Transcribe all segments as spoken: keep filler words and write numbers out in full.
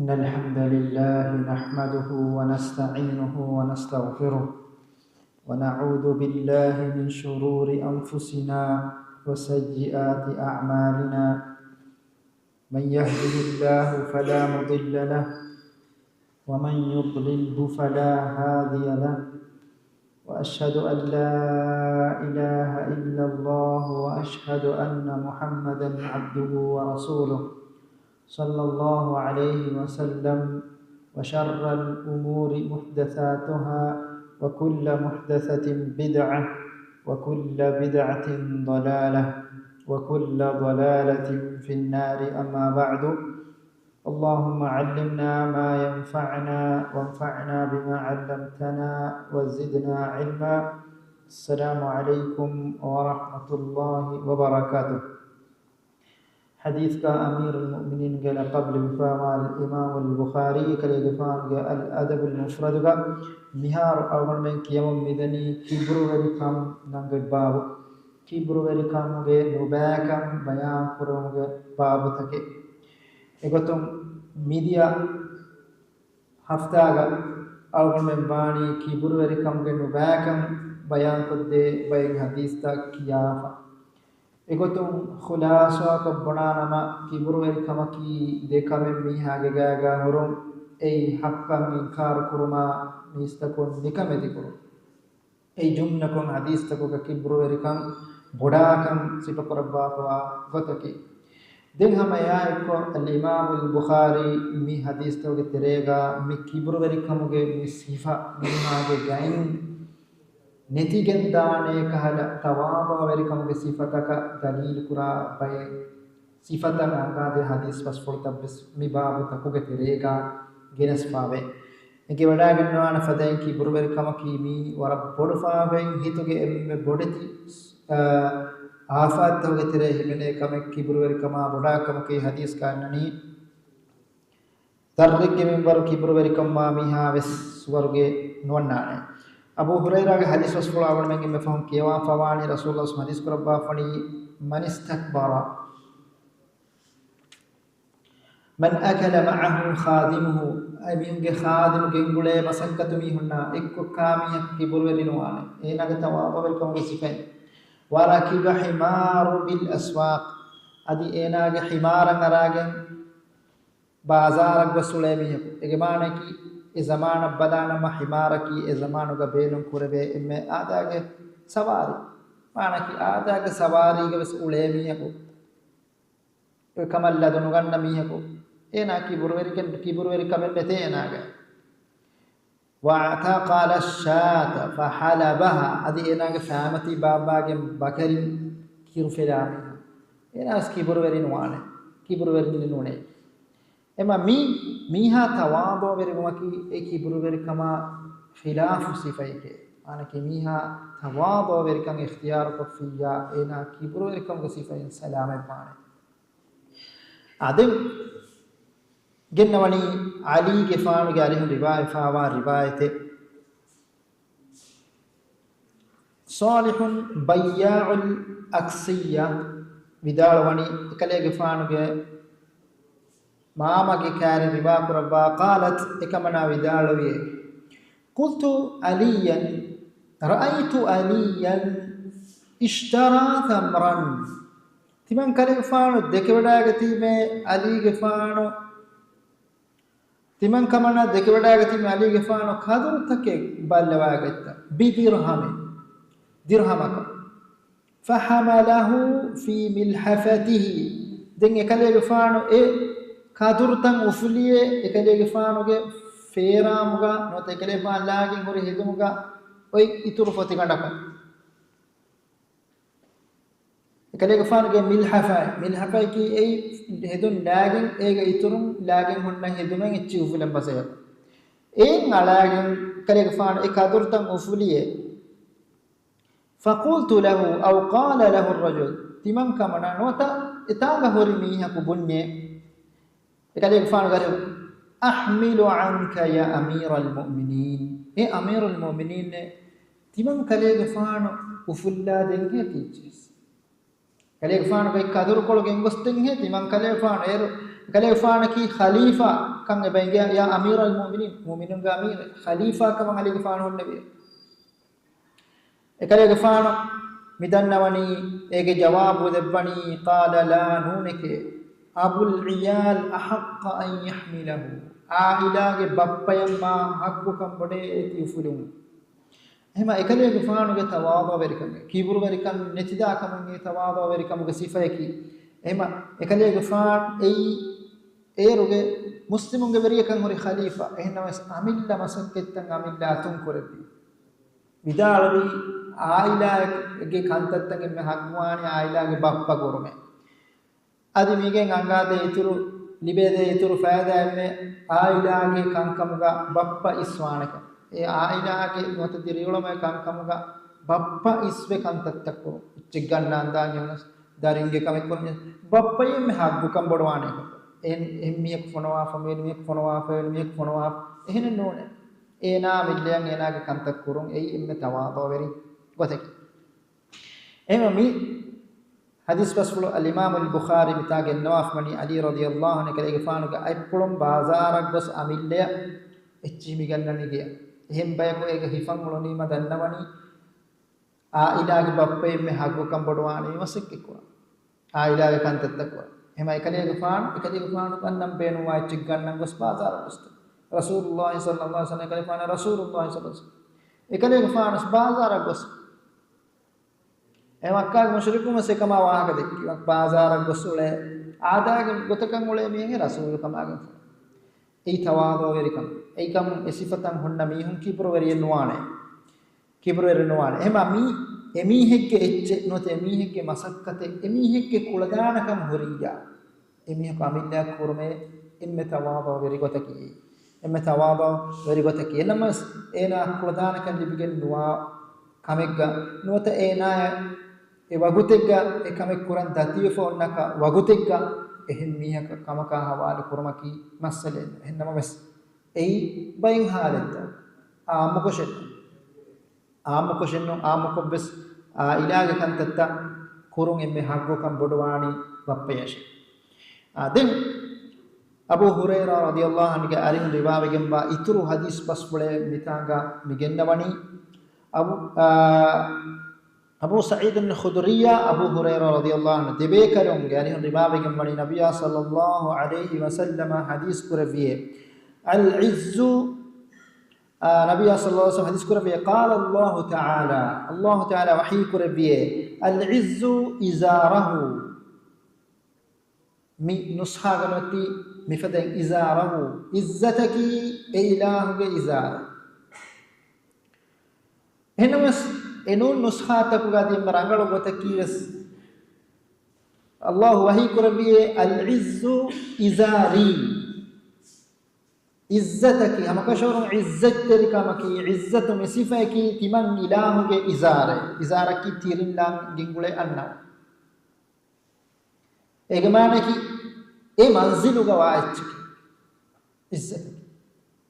إن الحمد لله نحمده ونستعينه ونستغفره، ونعوذ بالله من شرور أنفسنا وسيئات أعمالنا. من يهده الله فلا مضل له، ومن يضلله فلا هادي له، وأشهد أن لا إله إلا الله، وأشهد أن محمدا عبده ورسوله، صلى الله عليه وسلم. وشر الأمور محدثاتها، وكل محدثة بدعة، وكل بدعة ضلالة، وكل ضلالة في النار. أما بعد، اللهم علمنا ما ينفعنا، وانفعنا بما علمتنا، وزدنا علما. السلام عليكم ورحمة الله وبركاته. ޙަދީޘްގަ އަމީރުލް މުއުމިނީންގެ ލަޤަބު ލިބިފައިވާ އިމާމުލް ބުޚާރީ ކަލޭގެފާނުގެ އަލް އަދަބުލް މުފްރަދުގަ މިހާރު އަޅުގަނޑުމެން ކިޔަމުން މިދަނީ ކިބުރުވެރިކަން ނަންގަތް ބާބު. ކިބުރުވެރިކަމުގެ ނުބައިކަން ބަޔާން ކުރުމުގެ ބާބުތަކެއް. އެގޮތުން މިދިޔަ ހަފްތާގަ އަޅުގަނޑުމެން ވާނީ ކިބުރުވެރިކަމުގެ ނުބައިކަން ބަޔާންކޮށްދޭ ބައެއް ޙަދީޘްތައް ކިޔާފަ. އެގޮތުން ޚުލާޞާކޮށް ބުނާނަމަ، ކިބުރުވެރިކަމަކީ ދެ ކަމެއް މީހާގެ ގާގާ ހުރުން، އެއީ ޙައްޤަށް އިންކާރު ކުރުމާ، މީސްތަކުން ނިކަމެތި ކުރުން. އެއީ ޖުމްލަކޮށް ޙަދީޘްތަކުގަ ކިބުރުވެރިކަން ބޮޑާކަން ސިފަކުރައްވާފަވާ ގޮތަކީ. ދެން ހަމަ އެއާއެއްކޮށް، އަލްއިމާމުލް ބުޚާރީ މި ޙަދީޘްތަކުގެ ތެރޭގަ މި ކިބުރުވެރިކަމުގެ މި ސިފަ މީހާގެ ގައިން ނެތިގެންދާނޭ ކަހަލަ ތަވާޟުޢުވެރިކަމުގެ ސިފަތަކަށް ދަލީލުކުރާ ބައެއް ސިފަތައް އަންގާދޭ ޙަދީޘް ފަސްފުޅުތައްވެސް މި ބާބުތަކުގެ ތެރޭގަ ގެނެސްފަވޭ. އެނގިވަޑައިގަންނަވާނެ ފަދައިން ކިބުރުވެރިކަމަކީ މީ ވަރަށް ބޮޑު ފާފައެއް ހިތުގެ އެންމެ ބޮޑެތި، އާ، އާފާތްތަކުގެ ތެރޭ ހިމެނޭ ކަމެއް ކިބުރުވެރިކަމާ ބޮޑާ ކަމަކީ ޙަދީޘްގަ އަންނަނީ. ދަށްރެއްގެ މިންވަރު ކިބުރުވެރިކަމާ މީހާ ވެސް ސުވަރުގެ ނުވަންނާނެ. އަބޫ ހުރައިރާގެ ޙަދީޘް ފަސްފުޅު އަޅުގަނޑުމެން އެންމެ ފަހުން ކިޔަވާފަވާނީ، ރަސޫލުﷲ ޙަދީޘް ކުރައްވާފަނީ، من استكبر، من أكل معه خادمه، އެ މީހުންގެ ޚާދިމު ގެންގުޅޭ މަސައްކަތު މީހުންނާ އެއްކޮށް ކާ މީހަކު ކިބުރުވެރި ނުވާނެ. އޭނާގެ ތަވާޟުޢުވެރިކަމުގެ ސިފައެއް. وركب حماره بالأسواق، އަދި އޭނާގެ ޙިމާރަށް އަރާގެން ބާޒާރަށް ގޮސް އުޅޭ މީހަކު. އޭގެ މާނައަކީ، އެ ޒަމާނަށް ބަލާނަމަ، ޙިމާރަކީ އެ ޒަމާނުގަ ބޭނުން ކުރެވޭ އެންމެ އާދައިގެ ސަވާރީ. މާނައަކީ، އާދައިގެ ސަވާރީގަ ވެސް އުޅޭ މީހަކު. އެ ކަމަށް ލަދުނުގަންނަ މީހަކު. އޭނާ ކިބުރުވެރިކަން، ކިބުރުވެރިކަމެއް ނެތޭ އޭނާގަ. واعتقل الشاة فحلبها، އަދި އޭނާގެ ފައިމަތީ ބާއްވާގެން ބަކަރިން ކިރު ފެލާ މީހާ. އޭނާ ވެސް ކިބުރުވެރި ނުވާނެ. ކިބުރުވެރި ނޫނޭ. އެމަ މީ، މީހާ ތަވާޟުޢުވެރިވުމަކީ އެ ކިބުރުވެރިކަމާ ޚިލާފު ސިފައެކޭ. މާނައަކީ މީހާ ތަވާޟުޢުވެރިކަން އިޚްތިޔާރުކޮށްފިއްޔާ، އޭނާ ކިބުރުވެރިކަމުގެ ސިފައިން ސަލާމަތްވާނެ. އާ، ދެން ގެންނަވަނީ ޢަލީގެފާނުގެ އަރިހުން ރިވާވެފާވާ ރިވާޔަތެއް. ޞާލިޙު ބައްޔާޢުލް އަކްޞިއްޔާ ވިދާޅުވަނީ، އެކަލޭގެފާނުގެ މާމަގެ ކާރި ރިވާކުރައްވާ، قالت، އެކަމަނާ ވިދާޅުވިއޭ، قلت عليا، رأيت عليا اشترى تمرا. ތިމަން ކަލޭގެފާނު ދެކެވަޑައިގަތީމޭ ޢަލީގެފާނު، ތިމަން ކަމަނާ ދެކެވަޑައިގަތީމޭ ޢަލީގެފާނު ކަދުރުތަކެއް ބައްލަވައިގަތްތަ، ބިދިރްހަމި، ދިރްހަމަކަށް. فحمله في ملحفته. ދެން އެކަލޭގެފާނު އެ ކަދުރުތައް އުފުލިއޭ އެކަލޭގެފާނުގެ ފޭރާމުގަ، ނުވަތަ އެކަލޭގެފާނު ލާގެން ހުރި ހެދުމުގަ އޮތް އިތުރު ފޮތިގަނޑަކުން. އެކަލޭގެފާނުގެ މިލްހަފައެއް، މިލްހަފައަކީ އެއީ ހެދުން ލާގެން، އޭގެ އިތުރުން ލާގެން ހުންނަ ހެދުމެއް އެއްޗިހި އުފުލަން ބަސް އެއް. އެއިން އަޅާގެން އެކަލޭގެފާނު އެ ކަދުރުތައް އުފުލިއޭ. فقلت له أو قال له الرجل، ތިމަން ކަމަނާ ނުވަތަ އެތާނގަ ހުރި މީހަކު ބުންޏޭ. އެކަލޭގެފާނު ގަރި، أحمل عنك يا أمير المؤمنين، އޭ އަމީރުލް މުއުމިނީން، ތިމަން ކަލޭގެފާނު އުފުއްލާ ދެންހޭ ކީއްޗެއް. ކަލޭގެފާނު ބައި ކަދުރުކޮޅު ގެންގޮސްދެންހޭ، ތިމަން ކަލޭގެފާނު އޭރު އެކަލޭގެފާނަކީ ޚަލީފާ ކަން އެބަ އެނގޭ، ޔާ އަމީރަލް މުއުމިނީން، މުއުމިނުންގެ އަމީރެއް، ޚަލީފާ ކަމަށް އަލީގެފާނު ހުންނެވި. އެކަލޭގެފާނު މި ދަންނަވަނީ، އޭގެ ޖަވާބު ދެއްވަނީ، ޤާލަ ލާ، ނޫނެކޭ، އަބުލް ޢިޔާލް އަޙައްޤަ އަން ޔަޙްމިލަހު، ޢާއިލާގެ ބައްޕަޔަށް މާ ޙައްޤުކަން ބޮޑޭ ތި އުފުލުމުން. އެހެމަ އެކަލޭގެފާނުގެ ތަވާޟުޢުވެރިކަމެއް، ކިބުރުވެރިކަން ނެތިދާކަމުން އެ ތަވާޟުޢުވެރިކަމުގެ ސިފަޔަކީ. އެހެމަ އެކަލޭގެފާނު އެއީ އޭރުގެ މުސްލިމުންގެ ވެރިޔަކަށް ހުރި ޚަލީފާ. އެހެންނަމަވެސް އަމިއްލަ މަސައްކަތްތައް އަމިއްލަ އަތުން ކުރެއްވި. ވިދާޅުވީ، ޢާއިލާގެ ކަންތައްތައް އެންމެ ޙައްޤުވާނީ ޢާއިލާގެ ބައްޕަ ކުރުމޭ. އަދި މީގެން އަނގާދޭ އިތުރު، ލިބޭދޭ އިތުރު ފައިދާ އެންމެ ޢާއިލާގެ ކަންކަމުގަ ބައްޕަ އިސްވާނެކަން. އެ ޢާއިލާގެ ނުވަތަ ދިރިއުޅުމުގެ ކަންކަމުގަ ބައްޕަ އިސްވެ ކަންތައްތައް ކުރުން. އެއްޗެއް ގަންނަ އަންދާން ޖެހުނަސް، ދަރިންގެ ކަމެއް ކުރުން. ބައްޕައަށް އެންމެ ޙައްޤުކަން ބޮޑުވާނެ ކަން. އެ، އެހެން މީހަކު ފޮނުވާފަ، މިއެން މީހަކު ފޮނުވާފަ، އެންމެ މީހަކު ފޮނުވާފަ، އެހެނެއް ނޫނޭ. އޭނާ އަމިއްލައަށް އޭނާގެ ކަންތައް ކުރުން އެއީ އެންމެ ތަވާޟުޢުވެރި ގޮތަކީ. އެހެންވެ މި ޙަދީޘް ބަސްފުޅު އަލްއިމާމުލް ބުޚާރީ މިތާ ގެންނަވާފަ ވަނީ ޢަލީ ރަޟިޔަﷲ ޢަންހު އެކަލޭގެފާނުގެ އަތްޕުޅުން ބާޒާރަށް ގޮސް އަމިއްލަޔަށް އެއްޗިހި މި ގަންނަނީ ގެޔަށް. އެހެން ބަޔަކު އޭގަ ހިފަން އުޅުނީމަ ދަންނަވަނީ ޢާއިލާގެ ބައްޕައަށް އެންމެ ޙައްޤުކަން ބޮޑުވާނެ މަސައްކަތް ކުރަން. ޢާއިލާގެ ކަންތައްތައް ކުރަން. އެހެމަ އެކަލޭގެފާނު، އެކަލޭގެފާނު ގަންނަން ބޭނުންވާ އެއްޗެއް ގަންނަން ގޮސް ބާޒާރަށް ގޮސް. ރަސޫލުﷲ ޞައްލަﷲ ޢަލައިހި ވަސައްލަމް، އެކަލޭގެފާނު ރަސޫލުﷲ ޞައްލަﷲ ޢަލައިހި ވަސައްލަމް. އެކަލޭގެފާނު ބާޒާރަށް ގޮސް. އެ މައްކާގެ މުޝްރިކުން ވެސް އެކަމާ ވާހަކަ ދެއްކި. ބާޒާރަށް ގޮސް އުޅޭ އާދައިގެ ގޮތަކަށް އުޅޭ މީހެއް ރަސޫލު ކަމާގެން. އެއީ ތަވާޟުޢުވެރިކަން. އެއީ ކަމުން އެ ސިފަތައް ހުންނަ މީހުން ކިބުރުވެރިއެއް ނުވާނެ. ކިބުރުވެރި ނުވާނެ. އެހެމަ މީ އެމީހެއްގެ އެއްޗެއް ނުވަތަ އެމީހެއްގެ މަސައްކަތެއް އެމީހެއްގެ ކުޅަދާނަކަން ހުރިއްޔާ، އެމީހަކު އަމިއްލައަށް ކުރުމޭ އެންމެ ތަވާޟުޢުވެރި ގޮތަކީ. އެންމެ ތަވާޟުޢުވެރި ގޮތަކީ. އެނަމަވެސް އޭނާ ކުޅަދާނަކަން ލިބިގެން ނުވާ ކަމެއްގަ ނުވަތަ އޭނާޔަށް އެ ވަގުތެއްގަ އެ ކަމެއް ކުރަން ދަތިވެފަ އޮންނަ ވަގުތެއްގަ އެހެން މީހަކަށް ކަމަކާ ހަވާލު ކުރުމަކީ މައްސަލައެއް ނޫން. އެހެންނަމަވެސް އެއީ ބައެއް ހާލަތްތައް، އާއްމުކޮށެއް ނޫން. އާއްމުކޮށެއް ނޫން، އާއްމުކޮށްވެސް ޢާއިލާގެ ކަންތައްތައް ކުރުން އެންމެ ޙައްޤުކަން ބޮޑުވާނީ ބައްޕަޔަށޭ. އާ، ދެން އަބޫ ހުރައިރާ ރަޟިޔަﷲ ޢަންހުގެ އަރިހުން ރިވާވެގެންވާ އިތުރު ޙަދީޘް ބަސްފުޅެއް މިތާނގަ މި ގެންނަވަނީ. އަބޫ، އާ، އަބޫ ސަޢީދުލް ޚުދުރީއާ އަބޫ ހުރައިރާ ރަޟިޔަﷲ ޢަންހު ދެބޭކަލުންގެ އަރިހުން ރިވާވެގެން ވަނީ ނަބިއްޔާ ޞައްލަﷲ ޢަލައިހި ވަސައްލަމަ ޙަދީޘް ކުރެއްވިއޭ، އަލް ޢިއްޒު، އާ، ނަބިއްޔާ ޞައްލަﷲ ޢަލައިހި ވަސައްލަމަ ޙަދީޘް ކުރެއްވިއޭ، ޤާލަﷲ ތަޢާލާ، ﷲ ތަޢާލާ ވަޙީ ކުރެއްވިއޭ، އަލް ޢިއްޒު އިޒާރަހު. މި ނުސްޚާގަ ނުވަތީ މިފަދައިން އިޒާރަހު، ޢިއްޒަތަކީ އެ އިލާހުގެ އިޒާރެއް. އެހެންނަމަވެސް، އެ ނޫން ނުސްޚާތަކުގަ އަދި އެންމެ ރަނގަޅު ގޮތަކީ ވެސް، ﷲ ވަޙީ ކުރެއްވިއޭ، އަލް ޢިއްޒު އިޒާރީ. ޢިއްޒަތަކީ، ހަމަކަށަވަރުން ޢިއްޒަތްތެރިކަމަކީ، ޢިއްޒަތު މި ސިފަޔަކީ ތިމަން އިލާހުގެ އިޒާރެއް. އިޒާރަކީ ތިރިން ލާން ގެންގުޅޭ އަންނަވަން. އޭގެ މާނައަކީ، އެ މަންޒިލުގަ ވާ އެއްޗަކީ ޢިއްޒަތަކީ.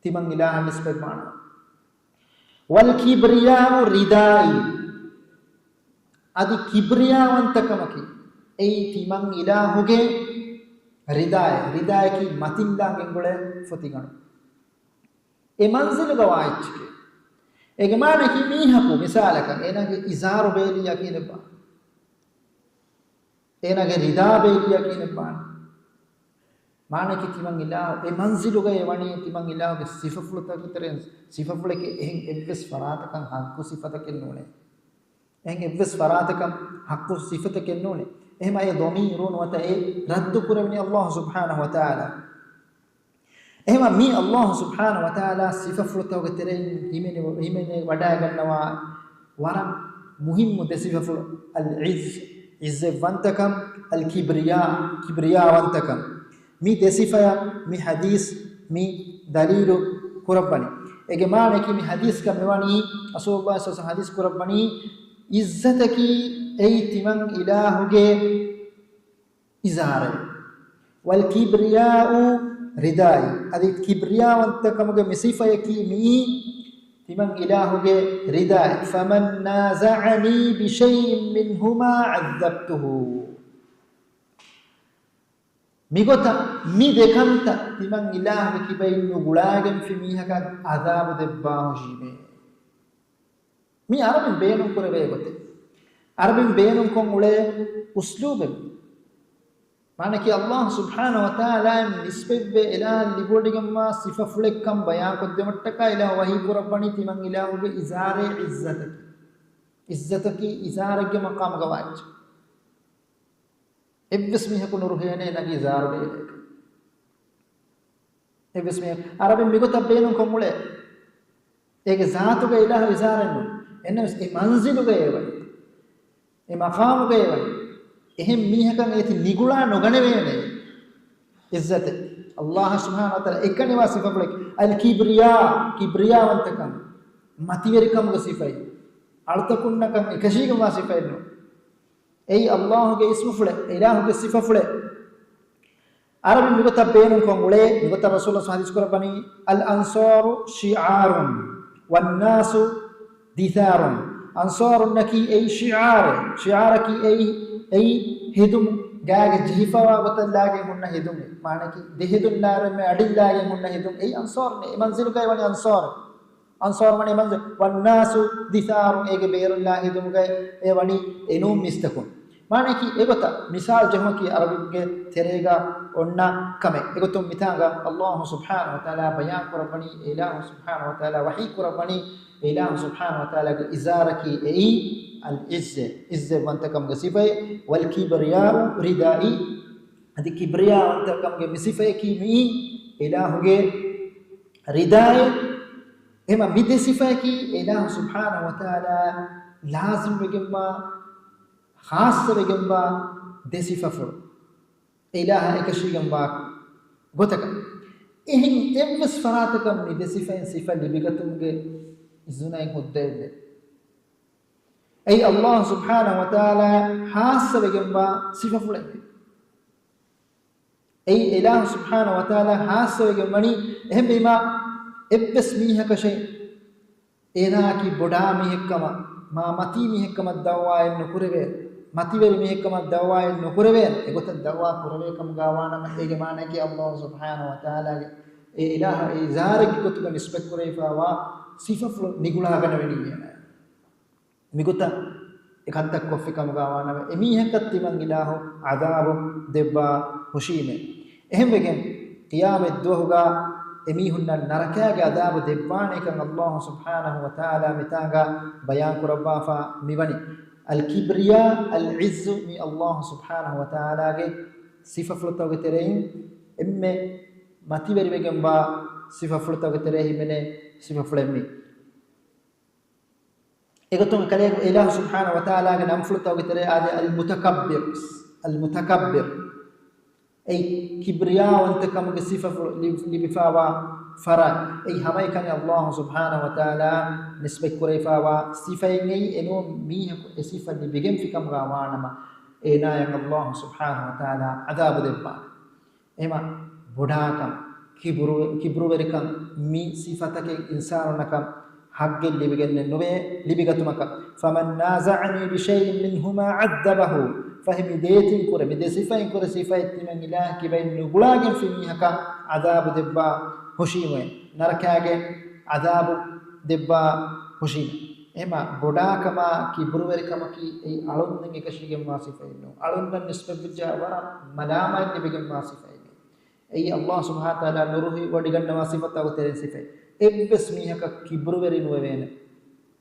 ތިމަން އިލާހަށް ނިސްބަތް މާނަ. ވަލް ކިބްރިޔާއު ރިދާއީ. އަދި ކިބްރިޔާވަންތަކަމަކީ، އެއީ ތިމަން އިލާހުގެ ރިދާއެއް. ރިދާއަކީ މަތިން ލާން ގެންގުޅޭ ފޮތިގަނޑު. އެ މަންޒިލުގަ ވާ އެއްޗެކޭ. އޭގެ މާނައަކީ މީހަކު މިސާލަކަށް އޭނާގެ އިޒާރު ބޭލިއްޔާ ކިހިނެއްބާ؟ އޭނާގެ ރިދާ ބޭލިއްޔާ ކިހިނެއްބާ؟ މާނައަކީ ތިމަން އިލާހު، އެ މަންޒިލުގައި ވަނީ ތިމަން އިލާހުގެ ސިފަފުޅުތަކުގެ ތެރެއިން، ސިފަފުޅެކޭ އެހެން އެއްވެސް ފަރާތަކަށް ޙައްޤު ސިފަތަކެއް ނޫނޭ. އެހެން އެއްވެސް ފަރާތަކަށް ޙައްޤު ސިފަތަކެއް ނޫނޭ. އެހެމަ އެ ޟަމީރު ނުވަތަ އެ ރައްދު ކުރެވެނީ ﷲ ސުބްޙާނަހު ވަތަޢާލާ. އެހެމަ މި ﷲ ސުބްޙާނަހު ވަތަޢާލާ ސިފަފުޅުތަކުގެ ތެރެއިން ހިމެނި، ހިމެނި ވަޑައިގަންނަވާ ވަރަށް މުހިއްމު ދެ ސިފަފުޅު، އަލް ޢިއްޒް، ޢިއްޒަތްވަންތަކަން، އަލް ކިބްރިޔާ، ކިބްރިޔާވަންތަކަން. މި ދެ ސިފަޔަށް މި ޙަދީޘް މި ދަލީލު ކުރައްވަނީ. އޭގެ މާނައަކީ މި ޙަދީޘްގަ މިވަނީ، ރަސޫލުﷲ ޞައްލަﷲ ޢަލައިހި ވަސައްލަމަ ޙަދީޘް ކުރައްވަނީ، ޢިއްޒަތަކީ އެއީ ތިމަން އިލާހުގެ އިޒާރެއް. ވަލް ކިބްރިޔާއު ރިދާއީ. އަދި ކިބްރިޔާވަންތަކަމުގެ މި ސިފަޔަކީ މިއީ ތިމަން އިލާހުގެ ރިދާއެއް. ފަމަން ނާޒަޢަނީ ބިޝައިއިން މިންހުމާ ޢައްޒަބްތުހު. މިގޮތަށް މި ދެކަންތައް ތިމަން އިލާހުގެ ކިބައިން ނުގުޅާގެންފި މީހަކަށް އަޒާބު ދެއްވާ ހުށީމޭ. މީ އަރަބިން ބޭނުން ކުރެވޭ ގޮތެއް. އަރަބިން ބޭނުން ކޮށް އުޅޭ އުސްލޫބެއް. މާނަކީ ﷲ ސުބްޙާނަހު ވަތަޢާލާއަށް ނިސްބަތްވެ އިލާހަށް ލިބިވޮޑިގެންވާ ސިފަފުޅެއްކަން ބަޔާން ކޮށްދެމަށްޓަކާ އިލާހު ވަޙީ ކުރައްވަނީ ތިމަން އިލާހުގެ އިޒާރޭ ޢިއްޒަތަކީ. ޢިއްޒަތަކީ އިޒާރެއްގެ މަޤާމުގަ ވާއްޗެއް. އެއްވެސް މީހަކު ނުރުހޭނޭ ނަގީ ޒާރުގެ އެލޭގަ. އެއްވެސް މީހަކު އަރަބިން މިގޮތަށް ބޭނުން ކޮށް އުޅޭ. އޭގެ ޒާތުގަ އިލާހު އިޒާރެއް ނޫން. އެންނަވެސް އެ މަންޒިލުގައޭ ވަނީ. އެ މަޤާމުގައޭ ވަނީ. އެހެން މީހަކަށް އޭތި ނިގުޅާ ނުގަނެވޭނެ. ޢިއްޒަތެއް. ﷲ ސުބްޙާނަހު ވަތަޢާލާ އެކަނިވާ ސިފަފުޅެއް. އަލް ކިބްރިޔާ، ކިބްރިޔާވަންތަކަން. މަތިވެރިކަމުގެ ސިފައެއް. އަޅުތަކުންނަކަށް އެކަށީގެންވާ ސިފައެއް ނޫން. އެއީ ﷲ ގެ އިސްމުފުޅެއް، އިލާހުގެ ސިފަފުޅެއް. އަރަބިން މިގޮތަށް ބޭނުން ކޮށް އުޅޭ، މިގޮތަށް ރަސޫލު ޙަދީޘް ކުރައްވަނީ، "الأنصار شعار والناس دثار." އަންޞާރުންނަކީ އެއީ ޝިޢާރެއް. ޝިޢާރަކީ އެއީ، އެއީ ހެދުމު، ގާގެ ޖެހިފަވާ ގޮތަށް ލާގެން ހުންނަ ހެދުމެއް. މާނަކީ ދެ ހެދުން ލާރެންމެ އަޑިން ލާގެން ހުންނަ ހެދުން. އެއީ އަންޞާރުން. އެ މަންޒިލުގައި ވަނީ އަންޞާރު. އަންޞާރު ވަނީ މަންޒިލު. "والناس دثار." އޭގެ ބޭރުން ލާ ހެދުމުގައި އެ ވަނީ އެނޫން މީސްތަކުން. މާނައަކީ އެގޮތަށް މިސާލް ޖެހުމަކީ އަރަބިންގެ ތެރޭގަ އޮންނަ ކަމެއް. އެގޮތުން މިތާނގަ ﷲ ސުބްޙާނަހު ވަތަޢާލާ ބަޔާން ކުރައްވަނީ، އެ އިލާހު ސުބްޙާނަހު ވަތަޢާލާ ވަޙީ ކުރައްވަނީ، އެ އިލާހު ސުބްޙާނަހު ވަތަޢާލާގެ އިޒާރަކީ އެއީ އަލް ޢިއްޒަ، ޢިއްޒަތްވަންތަކަމުގެ ސިފައެއް، "والكبرياء ردائي." އަދި ކިބްރިޔާވަންތަކަމުގެ މި ސިފަޔަކީ މިއީ އިލާހުގެ ރިދާއެއް. އެމަ މި ދެ ސިފަޔަކީ އެ އިލާހު ސުބްޙާނަހު ވަތަޢާލާ ލާޒިމްވެގެންވާ، ޚާއްޞަވެގެންވާ ދެ ސިފަފުޅު. އެ އިލާހާ އެކަށީގެންވާ ގޮތަކަށް. އެހެން އެއްވެސް ފަރާތަކަށް މި ދެ ސިފައިން ސިފަ ލިބިގަތުމުގެ އިޒުނައެއް ހުއްދައެއް ނެތް. އެއީ ﷲ ސުބްޙާނަހު ވަތަޢާލާ ޚާއްޞަވެގެންވާ ސިފަފުޅެއް. އެއީ އިލާހު ސުބްޙާނަހު ވަތަޢާލާ ޚާއްޞަވެގެން ވަނީ. އެހެންވީމާ، އެއްވެސް މީހަކަށެއް އޭނާއަކީ ބޮޑާ މީހެއްކަމަށް، މާ މަތީ މީހެއްކަމަށް ދަޢުވާއެއް ނުކުރެވޭ، މަތިވެރި މީހެއްކަމަށް ދަޢުވާއެއް ނުކުރެވޭ. އެގޮތަށް ދަޢުވާ ކުރެވޭ ކަމުގަ ވާނަމަ، އޭގެ މާނައަކީ ﷲ ސުބްޙާނަހު ވަތަޢާލާގެ އެ އިލާހަށް އެ ޒާތެއްގެ ގޮތުގަ ނިސްބަތް ކުރެވިފައިވާ ސިފަފުޅު ނިގުޅާގަނެވެނީ އޭނާ. މިގޮތަށް އެ ކަންތައް ކޮށްފި ކަމުގަ ވާނަމަ، އެމީހަކަށް ތިމަން އިލާހު ޢަޛާބު ދެއްވާ ހުށީމޭ. އެހެންވެގެން، ޤިޔާމަތް ދުވަހުގަ އެމީހުންނަށް ނަރަކާގެ ޢަޛާބު ދެއްވާނެކަން ﷲ ސުބްޙާނަހު ވަތަޢާލާ މިތާނގަ ބަޔާން ކުރައްވާފަ މިވަނީ. އަލް ކިބްރިޔާ، އަލް ޢިއްޒު މީ ﷲ ސުބްޙާނަހު ވަތަޢާލާގެ ސިފަފުޅުތަކުގެ ތެރެއިން އެންމެ މަތިވެރިވެގެންވާ ސިފަފުޅުތަކުގެ ތެރޭ ހިމެނޭ ސިފަފުޅެއް މީ. އެގޮތުން ކަލޭގެ އިލާހު ސުބްޙާނަހު ވަތަޢާލާގެ ނަންފުޅުތަކުގެ ތެރޭ އާދޭ، އަލް މުތަކައްބިރު، އަލް މުތަކައްބިރު. އެއީ ކިބްރިޔާވަންތަކަމުގެ ސިފަފުޅު ލި-، ލިބިފައިވާ ފަރާތް. އެއީ ހަމައެކަނި ﷲ ސުބްޙާނަހު ވަތަޢާލާ ނިސްބަތް ކުރެވިފައިވާ ސިފައެއް. އެއީ އެނޫން މީހަކު އެ ސިފަ ލިބިގެންފި ކަމުގަ ވާނަމަ، އޭނާޔަށް ﷲ ސުބްޙާނަހު ވަތަޢާލާ ޢަޛާބު ދެއްވާނެ. އެމަ ބޮޑާކަން، ކިބުރު-، ކިބުރުވެރިކަން، މި ސިފަތަކެއް އިންސާނުންނަކަށް ޙައްޤެއް ލިބިގެންނެއް ނުވޭ، ލިބިގަތުމަކަށް. "فمن نازعني بشيء منهما عذبه." ފަހެ މި ދޭތިން ކުރެ، މި ދެ ސިފައިން ކުރެ ސިފައެއް ތިމަން އިލާހަށް ކިބައިން ނުގުޅާގެންފި މީހަކަށް ޢަޛާބު ދެއްވާ ހުށީމުއޭ. ނަރަކާގެ ޢަޛާބު ދެއްވާ ހުށީމު. އެމަ ބޮޑާކަމާ ކިބުރުވެރިކަމަކީ އެއީ އަޅުންނަށް އެކަށީގެންވާ ސިފައެއް ނޫން. އަޅުންނަށް ނިސްބަތްވެއްޖާ ވަރަށް މަލާމާތް ލިބިގެންވާ ސިފައެއް. އެއީ ﷲ ސުބްޙާނަހު ވަތަޢާލާ ނުރުހިވޮޑިގަންނަވާ ސިފަތަކުގެ ތެރެއިން ސިފައެއް. އެއްވެސް މީހަކަށް ކިބުރުވެރި ނުވެވޭނެ.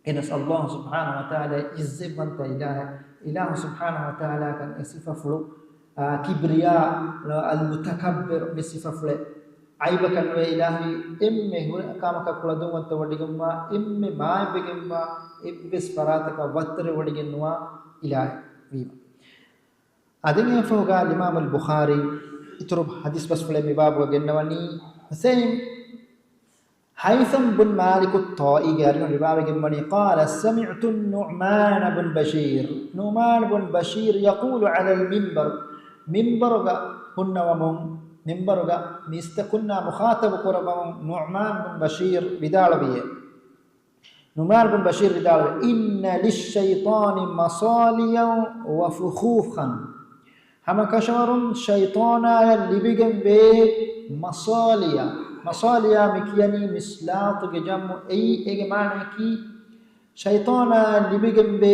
އެހެނަސް ﷲ ސުބްޙާނަހު ވަތަޢާލާ ޢިއްޒަތްވަންތަ އިލާހެއް. އިލާހު ސުބްޙާނަހު ވަތަޢާލާކަން އެ ސިފަފުޅު، އާ، ކިބްރިޔާ، އަލް މުތަކައްބިރު މި ސިފަފުޅެއް ޢައިބަކަށް ނުވޭ. އިލާހީ އެންމެ ހުރި މަޤާމަކަށް ކުޅަދުންވަންތަވެވޮޑިގެންވާ، އެންމެ މާތްވެގެންވާ، އެއްވެސް ފަރާތަކަށް ވައްތަރެވޮޑިގެން ނުވާ އިލާހެއް ވީމަ. އަދި އެއަށްފަހުގަ އިމާމުލް ބުޚާރީ އިތުރު ޙަދީޘް ބަސްފުޅެއް މި ބާބުގަ ގެންނަވަނީ. ޙުސައިން ހައިޘަމް ބުން މާލިކު ޠާއީގެ އަރިހުން ރިވާވެގެންވަނީ، قال سمعت النعمان بن بشير، ނުޢުމާން ބުން ބަޝީރު، يقول على المنبر، މިންބަރުގަ ހުންނަވަމުން، މިންބަރުގަ މީސްތަކުންނާ މުޚާޠަބު ކުރައްވަމުން ނުޢުމާން ބުން ބަޝީރު ވިދާޅުވިއޭ. ނުޢުމާން ބުން ބަޝީރު ވިދާޅުވި، إن للشيطان مصاليا وفخوخا. ހަމަކަށަވަރުން ޝައިޠާނާއަށް ލިބިގެންވޭ މަސާލިޔާ. މަސާލިޔާ މި ކިޔަނީ މިސްލާތުގެ ޖަމްޢު. އެއީ އޭގެ މާނައަކީ، ޝައިޠާނާއަށް ލިބިގެންވޭ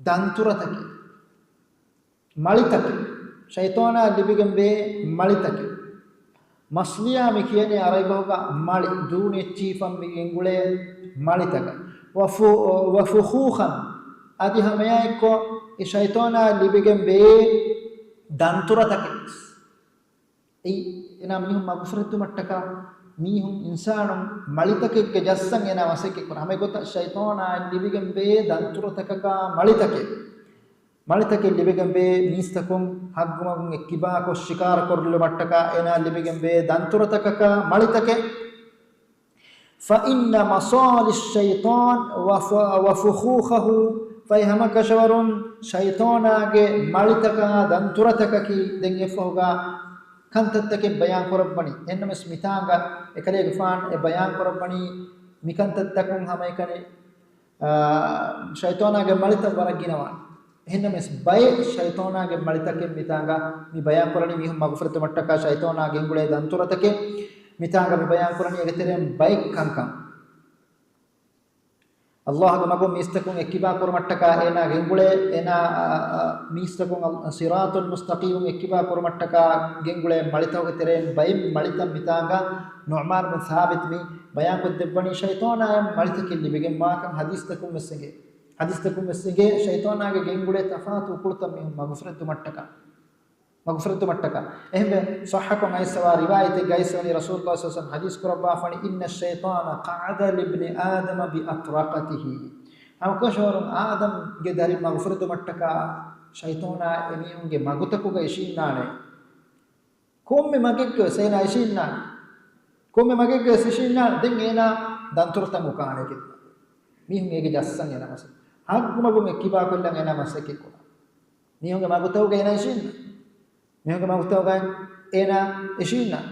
ދަންތުރަތަކެއް، މަޅިތަކެއް. ޝައިޠާނާއަށް ލިބިގެންވޭ މަޅިތަކެއް. މަސްލިޔާ މި ކިޔަނީ އަރަބިބަހުގަ މަޅި، ދޫނި އެއްޗިހިފަން މި ގެންގުޅޭ މަޅިތަކަށް. ވަފު-، ވަފުޚޫޚަން، އަދި ހަމައެއާއެއްކޮށް އެ ޝައިޠާނާއަށް ލިބިގެންވޭ ދަންތުރަތަކެއް. އެއީ، އޭނާ މީހުން މަގުފުރެއްދުމަށްޓަކާ، މީހުން އިންސާނުން މަޅިތަކެއްގެ ޖައްސަން އޭނާ މަސައްކަތް ކުރާ. ހަމައެގޮތަށް ޝައިޠާނާއަށް ލިބިގެންވޭ ދަންތުރަތަކަކާ މަޅިތަކެއް. މަޅިތަކެއް ލިބިގެންވޭ މީސްތަކުން ހައްގުމަގުން އެއްކިބާކޮށް ޝިކާރަ ކޮށްލުމަށްޓަކާ އޭނާ ލިބިގެންވޭ ދަންތުރަތަކަކާ މަޅިތަކެއް. فإن مصالي الشيطان وف-، وفخوخه، ފަހެ ހަމަކަށަވަރުން ޝައިޠާނާގެ މަޅިތަކާ ދަންތުރަތަކަކީ ދެން އެއަށްފަހުގަ ކަންތައްތަކެއް ބަޔާން ކުރައްވަނީ. އެހެންނަމަވެސް މިތާނގަ އެކަލޭގެފާނު އެ ބަޔާން ކުރައްވަނީ މިކަންތައްތަކުން ހަމައެކަނި، އާ، ޝައިޠާނާގެ މަޅިތައް ވަރަށް ގިނަވާނެ. އެހެންނަމަވެސް ބައެއް ޝައިޠާނާގެ މަޅިތަކެއް މިތާނގަ މި ބަޔާން ކުރަނީ މީހުން މަގުފުރެއްދުމަށްޓަކާ ޝައިޠާނާ ގެންގުޅޭ ދަންތުރަތަކެއް. މިތާނގަ މި ބަޔާން ކުރަނީ އޭގެ ތެރެއިން ބައެއް ކަންކަން. ﷲ ގެ މަގުން މީސްތަކުން އެއްކިބާ ކުރުމަށްޓަކާ އޭނާ ގެންގުޅޭ، އޭނާ، އާ، އާ، މީސްތަކުން އަލް-، ޞިރާޠުލް މުސްތަޤީމުން އެއްކިބާ ކުރުމަށްޓަކާ ގެންގުޅޭ މަޅިތަކުގެ ތެރެއިން ބައެއް މަޅިތައް މިތާނގަ ނުޢުމާން ބިން ސާބިތް މި ބަޔާންކޮށްދެއްވަނީ ޝައިޠާނާއަށް މަޅިތަކެއް ލިބިގެންވާކަން ޙަދީޘްތަކުން ވެސް އެނގޭ. ޙަދީޘްތަކުން ވެސް އެނގޭ ޝައިޠާނާގެ ގެންގުޅޭ ތަފާތު އުކުޅުތައް މީހުން މަގުފުރެއްދުމަށްޓަކާ. މަގުފުރެއްދުމަށްޓަކާ. އެހެންވެ، ޞައްޙަކޮށް އައިސްފަވާ ރިވާޔަތެއްގަ އައިސްފަވަނީ ރަސޫލުﷲ ޞައްލަﷲު ޢަލައިހި ވަސައްލަމަ ޙަދީޘް ކުރައްވާފަނީ، إن الشيطان قعد لابن آدم بأطرقته. ހަމަކަށަވަރުން އާދަމްގެ ދަރިން މަގުފުރެއްދުމަށްޓަކާ ޝައިޠާނާ އެމީހުންގެ މަގުތަކުގަ އިށީންނާނެ. ކޮންމެ މަގެއްގަވެސް އޭނާ އިށީންނާނެ. ކޮންމެ މަގެއްގަވެސް އިށީންނާނެ. ދެން އޭނާ ދަންތުރަތައް އުކާނެ ކިތައް. މީހުން އޭގެ ޖައްސަން އޭނާ މަސައްކަތް. ހައްގުމަގުން އެއްކިބާކޮށްލަން އޭނާ މަސައްކަތް ކުރާ. މީހުންގެ މަގުތަކުގަ އޭނާ އިށީންނާނެ. މީހުންގެ މަގުތަކުގައި އޭނާ އިށީންނާނެ.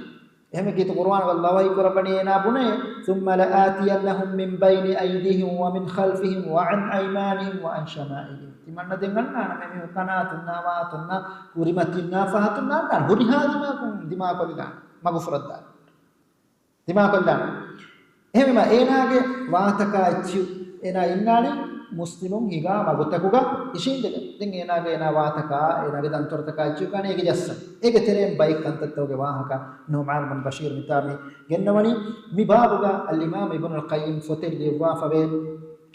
އެހެންވެ ކީރިތި ޤުރުއާނުގަ ﷲ ވަޙީ ކުރައްވަނީ އޭނާ ބުނޭ، ثم لآتينهم من بين أيديهم ومن خلفهم وعن أيمانهم وعن شمائلهم. ތިމަންނަ ދެން އަންނާނަމޭ މީހުން ކަނާތުންނާ ވާތުންނާ ކުރިމަތިންނާ ފަހަތުން ނާންނާނެ. ހުރިހާ ދިމާކުން ދިމާކޮށްލާނެ. މަގުފުރައްދާނެ. ދިމާކޮށްލާނެ. އެހެންވީމަ އޭނާގެ ވާހަކަތަކާ އެއްޗިހި އޭނާ އިންނާނީ މުސްލިމުން ހިނގާ މަގުތަކުގަ އިށީނދެގެން. ދެން އޭނާގެ، އޭނާ ވާހަކަތަކާ، އޭނާގެ ދަންތުރަތަކާ އެއްޗިހި އުކާނީ އޭގެ ޖައްސަން. އޭގެ ތެރެއިން ބައެއް ކަންތައްތަކުގެ ވާހަކަ ނުޢުމާން ބިން ބަޝީރު މިތާ މި ގެންނަވަނީ. މި ބާބުގަ އަލްއިމާމް އިބްނުލް ޤައްޔިމް ފޮތެއް ލިޔުއްވާފަވޭ.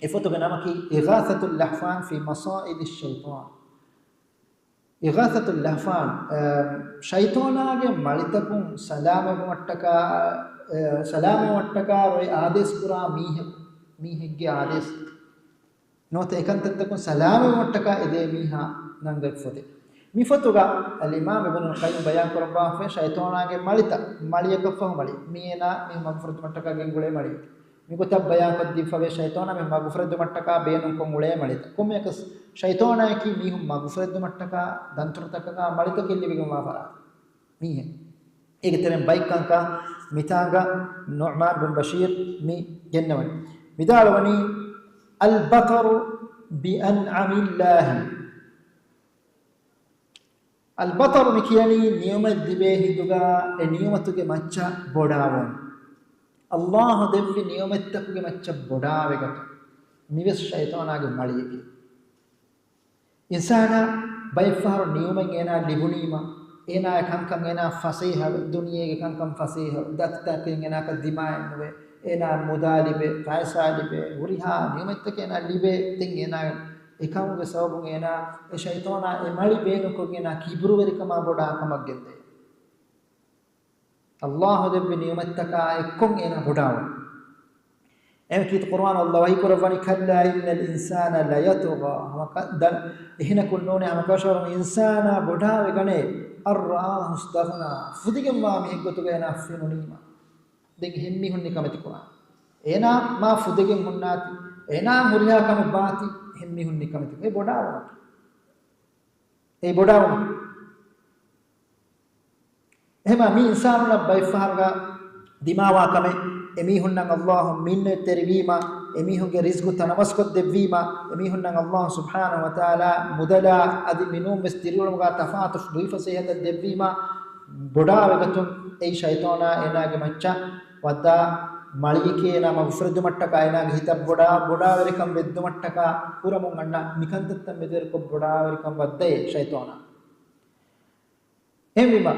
އެ ފޮތުގެ ނަމަކީ إغاثة اللهفان في مصائد الشيطان. އިޣާސަތުލް ލަހްފާން، އަ، ޝައިޠާނާގެ މަޅިތަކުން ސަލާމަތްވުމަށްޓަކާ، އަ، ސަލާމަތްވުމަށްޓަކާ އޮތް އާދޭސް ކުރާ މީހެއް، މީހެއްގެ އާދޭސް. ނުވަތަ އެކަންތައްތަކުން ސަލާމަތްވުމަށްޓަކާ އެދޭ މީހާ ނަންގަތް ފޮތެއް. މި ފޮތުގަ އަލްއިމާމް އިބްނުލް ޤައްޔިމް ބަޔާން ކުރައްވާފައި ޝައިޠާނާގެ މަޅިތައް، މަޅިއަކަށްފަހު މަޅި. މީ އޭނާ މީހުން މަގުފުރެއްދުމަށްޓަކާ ގެންގުޅޭ މަޅި. މިގޮތަށް ބަޔާންކޮށްދީފަވޭ ޝައިޠާނާ މި މަގުފުރެއްދުމަށްޓަކާ ބޭނުންކޮށް އުޅޭ މަޅިތައް. ކޮންމެއަކަސް ޝައިޠާނާއަކީ މީހުން މަގުފުރެއްދުމަށްޓަކާ ދަންތުރަތަކަކާ މަޅިތަކެއް ލިބިގެންވާ ފަރާތެއް މީހެއް. އޭގެ ތެރެއިން ބައެއް ކަންކަން މިތާނގަ ނުޢުމާން ބިން ބަޝީރް މި ގެންނަވަނީ. ވިދާޅުވަނީ، البطر بأنعم الله. އަލްބަޠަރު މި ކިޔަނީ ނިޢުމަތް ލިބޭ ހިނދުގަ އެ ނިޢުމަތުގެ މައްޗަށް ބޮޑާވުން. ﷲ ދެއްވި ނިޢުމަތްތަކުގެ މައްޗަށް ބޮޑާވެގަތުން. މިވެސް ޝައިޠާނާގެ މަޅިއެކޭ. އިންސާނާ ބައެއްފަހަރު ނިޢުމަތް އޭނާ ލިބުނީމަ، އޭނާގެ ކަންކަން އޭނާ ފަސޭހަވެ، ދުނިޔޭގެ ކަންކަން ފަސޭހަވެ، ދަތިތަކެއް އޭނާއަކަށް ދިމާއެއްނުވޭ، އޭނާ މުދާ ލިބޭ، ފައިސާ ލިބޭ، ހުރިހާ ނިޢުމަތްތަކެއް އޭނާ ލިބޭ. ދެން އޭނާ އެކަމުގެ ސަބަބުން އޭނާ އެ ޝައިޠާނާ އެ މަޅި ބޭނުންކޮށްގެން އޭނާ ކިބުރުވެރިކަމާ ބޮޑާ ކަމަށް ގެންދޭ. ﷲ ދެއްވި ނިޢުމަތްތަކާ އެއްކޮށް އޭނާ ބޮޑާވުން. އެހެން ކީރިތި ޤުރުއާނު ﷲ ވަޙީ ކުރައްވަނީ، كلا إن الإنسان ليطغى. ހަމަކަ-، ދަ-، އެހެނަކުން ނޫނޭ، ހަމަކަށަވަރުން އިންސާނާ ބޮޑާވެގަނޭ، أن رآه استغنى. ފުދިގެންވާ މީހެއްގޮތުގަ އޭނާ ފެނުނީމަ. ދެން އެހެން މީހުން ނިކަމެތި ކުރާނެ. އޭނާ މާ ފުދެގެން ހުންނާތި، އޭނާ ހުރިހާ ކަމެއް ވާތި، އެހެން މީހުން ނިކަމެތި. އެ ބޮޑާވުމަކީ. އެ ބޮޑާވުމަކީ. އެހެންމާ މި އިންސާނުންނަށް ބައެއްފަހަރުގަ ދިމާވާ ކަމެއް، އެމީހުންނަށް ﷲ މިންނަތްތެރިވީމަ، އެމީހުންގެ ރިޒްގު ތަނަވަސްކޮށް ދެއްވީމަ، އެމީހުންނަށް އައްލާހު ސުބްޙާނަހު ވަތަޢާލާ މުދަލާ އަދި މިނޫން ވެސް ދިރިއުޅުމުގަ ތަފާތު ދުވިފަސޭހަތައް ދެއްވީމަ، ބޮޑާވެގަތުން އެއީ ޝައިޠާނާ އޭނާގެ މައްޗަށް ވައްދާ މަޅިއެކޭ، އޭނާ މަގުފުރެދުމަށްޓަކާ، އޭނާގެ ހިތަށް ބޮޑާ، ބޮޑާވެރިކަން ވެއްދުމަށްޓަކާ ކުރަމުން އަންނަ މިކަންތައްތައް މެދުވެރިކޮށް ބޮޑާވެރިކަން ވައްދައޭ ޝައިޠާނާ. އެހެންވީމަ،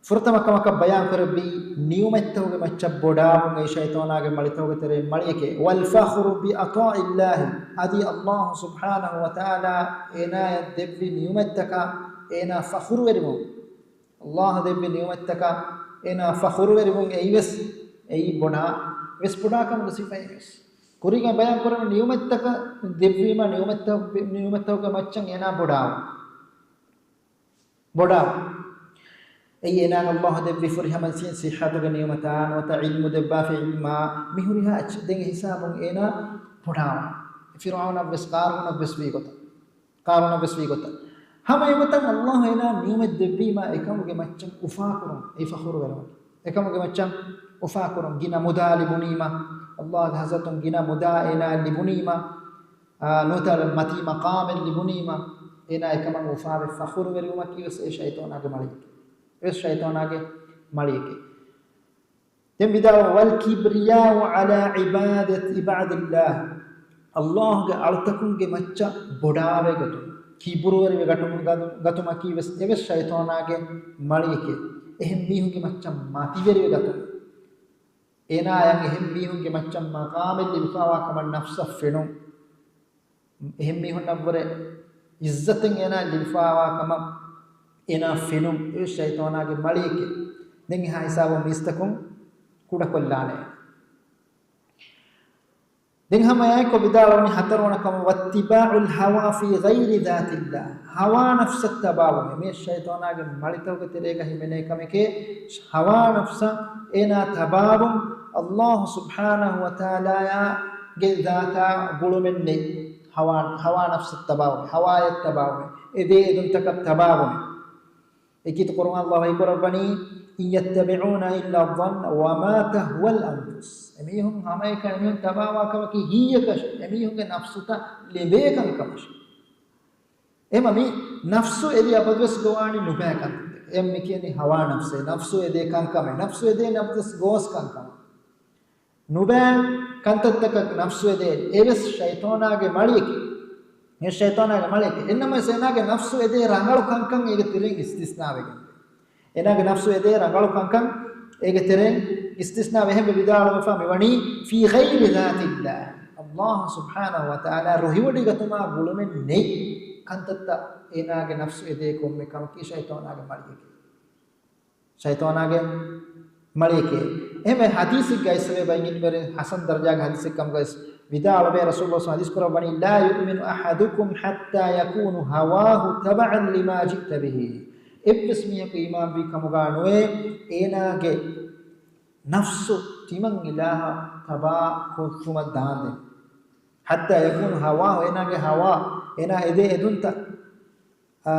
ފުރަތަމަ ކަމަކަށް ބަޔާން ކުރެއްވީ ނިޢުމަތްތަކުގެ މައްޗަށް ބޮޑާވުން އެއީ ޝައިޠާނާގެ މަޅިތަކުގެ ތެރެއިން މަޅިއެކޭ. والفخر بعطاء الله، އަދި އައްލާހު ސުބްޙާނަހު ވަތަޢާލާ އޭނާޔަށް ދެއްވި ނިޢުމަތްތަކަށް އޭނާ ފަޚުރުވެރިވުން. އައްލާހު ދެއްވި ނިޢުމަތްތަކަށް އޭނާ ފަޚުރުވެރިވުން އެއީވެސް، އެއީ ބޮޑާ، ވެސް ބޮޑާކަމުގެ ސިފައެއް ވެސް. ކުރީގަ ބަޔާން ކުރެވުނު ނިޢުމަތްތަކަށް ދެއްވީމަ، ނިޢުމަތްތައް، ނިޢުމަތްތަކުގެ މައްޗަށް އޭނާ ބޮޑާވުން. ބޮޑާ. އެއީ އޭނާ އައްލާހު ދެއްވި ފުރިހަމަ ސި-، ސިއްޙަތުގެ ނިޢުމަތާ ނުވަތަ ޢިލްމު ދެއްވާފަ ޢިލްމާ މިހުރިހާ އެއްޗެއް ދެން ހިސާބުން އޭނާ ބޮޑާވާ. ފިރުޢައުނަށް ވެސް، ޤާރޫނަށް ވެސް ވީ ގޮތަށް. ޤާރޫނަށް ވެސް ވީ ގޮތަށް. ހަމަ އެގޮތަށް އައްލާހު އޭނާ ނިޢުމަތް ދެއްވީމާ އެކަމުގެ މައްޗަށް އުފާކުރުން، އެއީ ފަޚުރުވެރިވުން. އެކަމުގެ މައްޗަށް އުފާކުރުން، ގިނަ މުދާ ލިބުނީމަ، އައްލާހުގެ ޙަޟްރަތުން ގިނަ މުދާ އޭނާ ލިބުނީމަ، އާ، ނުވަތަ މަތީ މަޤާމެއް ލިބުނީމަ، އޭނާ އެކަމަށް އުފާވެ ފަޚުރުވެރިވުމަކީ ވެސް އެ ޝައިޠާނާގެ މަޅިއެކޭ. އެ ވެސް ޝައިޠާނާގެ މަޅިއެކޭ. ދެން ވިދާޅުވާ، والكبرياء على عبادة بعد الله، އައްލާހުގެ އަޅުތަކުންގެ މައްޗަށް ބޮޑާވެގަތުން، ކިބުރުވެރިވެ ގަތުމަކީ ވެސް އެ ވެސް ޝައިޠާނާގެ މަޅިއެކޭ. އެހެން މީހުންގެ މައްޗަށް މަތިވެރިވެ ގަތުން. އޭނާޔަށް އެހެން މީހުންގެ މައްޗަށް މަޤާމެއް ލިބިފާވާ ކަމަށް ނަފްސަށް ފެނުން. އެހެން މީހުންނަށްވުރެ ޢިއްޒަތެއް އޭނާ ލިބިފާވާ ކަމަށް އޭނާ ފެނުން. އެ ޝައިޠާނާގެ މަޅިއެކޭ. ދެން އެހާ ހިސާބުން މީސްތަކުން ކުޑަކޮށްލާނެ. ދެން ހަމައެއާއެކު ވިދާޅުވަނީ ހަތަރުވަނަ ކަމަށް، واتباع الهوى في غير ذات الله، ހަވާ ނަފްސަށް ތަބާވުމެއް. މި ޝައިޠާނާގެ މަޅިތަކުގެ ތެރޭގަ ހިމެނޭ ކަމެކޭ، ހަވާ ނަފްސަށް އޭނާ ތަބާވުން، އައްލާހު ސުބްޙާނަހު ވަތަޢާލާގެ ޒާތާ ގުޅުމެއް ނެތް. ހަވާ، ހަވާ ނަފްސަށް ތަބާވުމެއް، ހަވާޔަށް ތަބާވުމެއް، އެދޭ އެދުންތަކަށް ތަބާވުމެއް. އެކީ ޤުރުއާން އައްލާހު ވަޙީކުރައްވަނީ، إن يتبعون إلا الظن وما تهوى الأنفس. އެމީހުން ހަމައެކަނި މީހުން ތަބާވާ ކަމަކީ ހީއަކަށް، އެމީހުންގެ ނަފްސުތައް ލެވޭ ކަންކަމަށް. އެމަ މި ނަފްސު އެދި އަބަދުވެސް ގޮވާނީ ނުބައި ކަންތައް. އެ މި ކިޔަނީ ހަވާ ނަފްސޭ، ނަފްސު އެދޭ ކަންކަމެއް، ނަފްސު އެދޭ ނަބްދަސް ގޯސް ކަންކަމަށް. ނުބައި ކަންތައްތަކަށް ނަފްސު އެދޭ، އެވެސް ޝައިޠާނާގެ މަޅިއެކޭ. އެ ޝައިޠާނާގެ މަޅިއެކޭ. އެންނަމަވެސް އޭނާގެ ނަފްސު އެދޭ ރަނގަޅު ކަންކަން އޭގެ ތެރެއިން އިސްތިސްނާވެގެން. އޭނާގެ ނަފްސު އެދޭ ރަނގަޅު ކަންކަން އޭގެ ތެރެއިން އިސްތިސްނާވެ. އެހެންވެ ވިދާޅުވެފަ މިވަނީ، في غير ذات الله. އައްލާހު ސުބްޙާނަހު ވަތަޢާލާ ރުހިވޮޑިގަތުމާ ގުޅުމެއް ނެތް ކަންތައްތައް އޭނާގެ ނަފްސު އެދޭ ކޮންމެ ކަމަކީ ޝައިޠާނާގެ މަޅިއެކޭ. ޝައިޠާނާގެ މަޅިއެކޭ. އެހެންވެ ޙަދީޘެއްގައި އެއްވެ ބައިންގިންވެރިން ޙަސަން ދަރަޖާގެ ޙަދީޘެއް ކަމުގައި ވިދާޅުވޭ، ރަސޫލު ޙަދީޘް ކުރައްވަނީ، لا يؤمن أحدكم حتى يكون هواه تبعا لما جئت به. އެއްވެސް މީހަކު އީމާންވީ ކަމުގަ ނުވޭ، އޭނާގެ ނަފްސު ތިމަން އިލާހަށް ތަބާ ކޮށްފުމަށް ދާންދެން. حتى يكون هواه، އޭނާގެ ހަވާ، އޭނާ އެދޭ އެދުންތައް، އާ،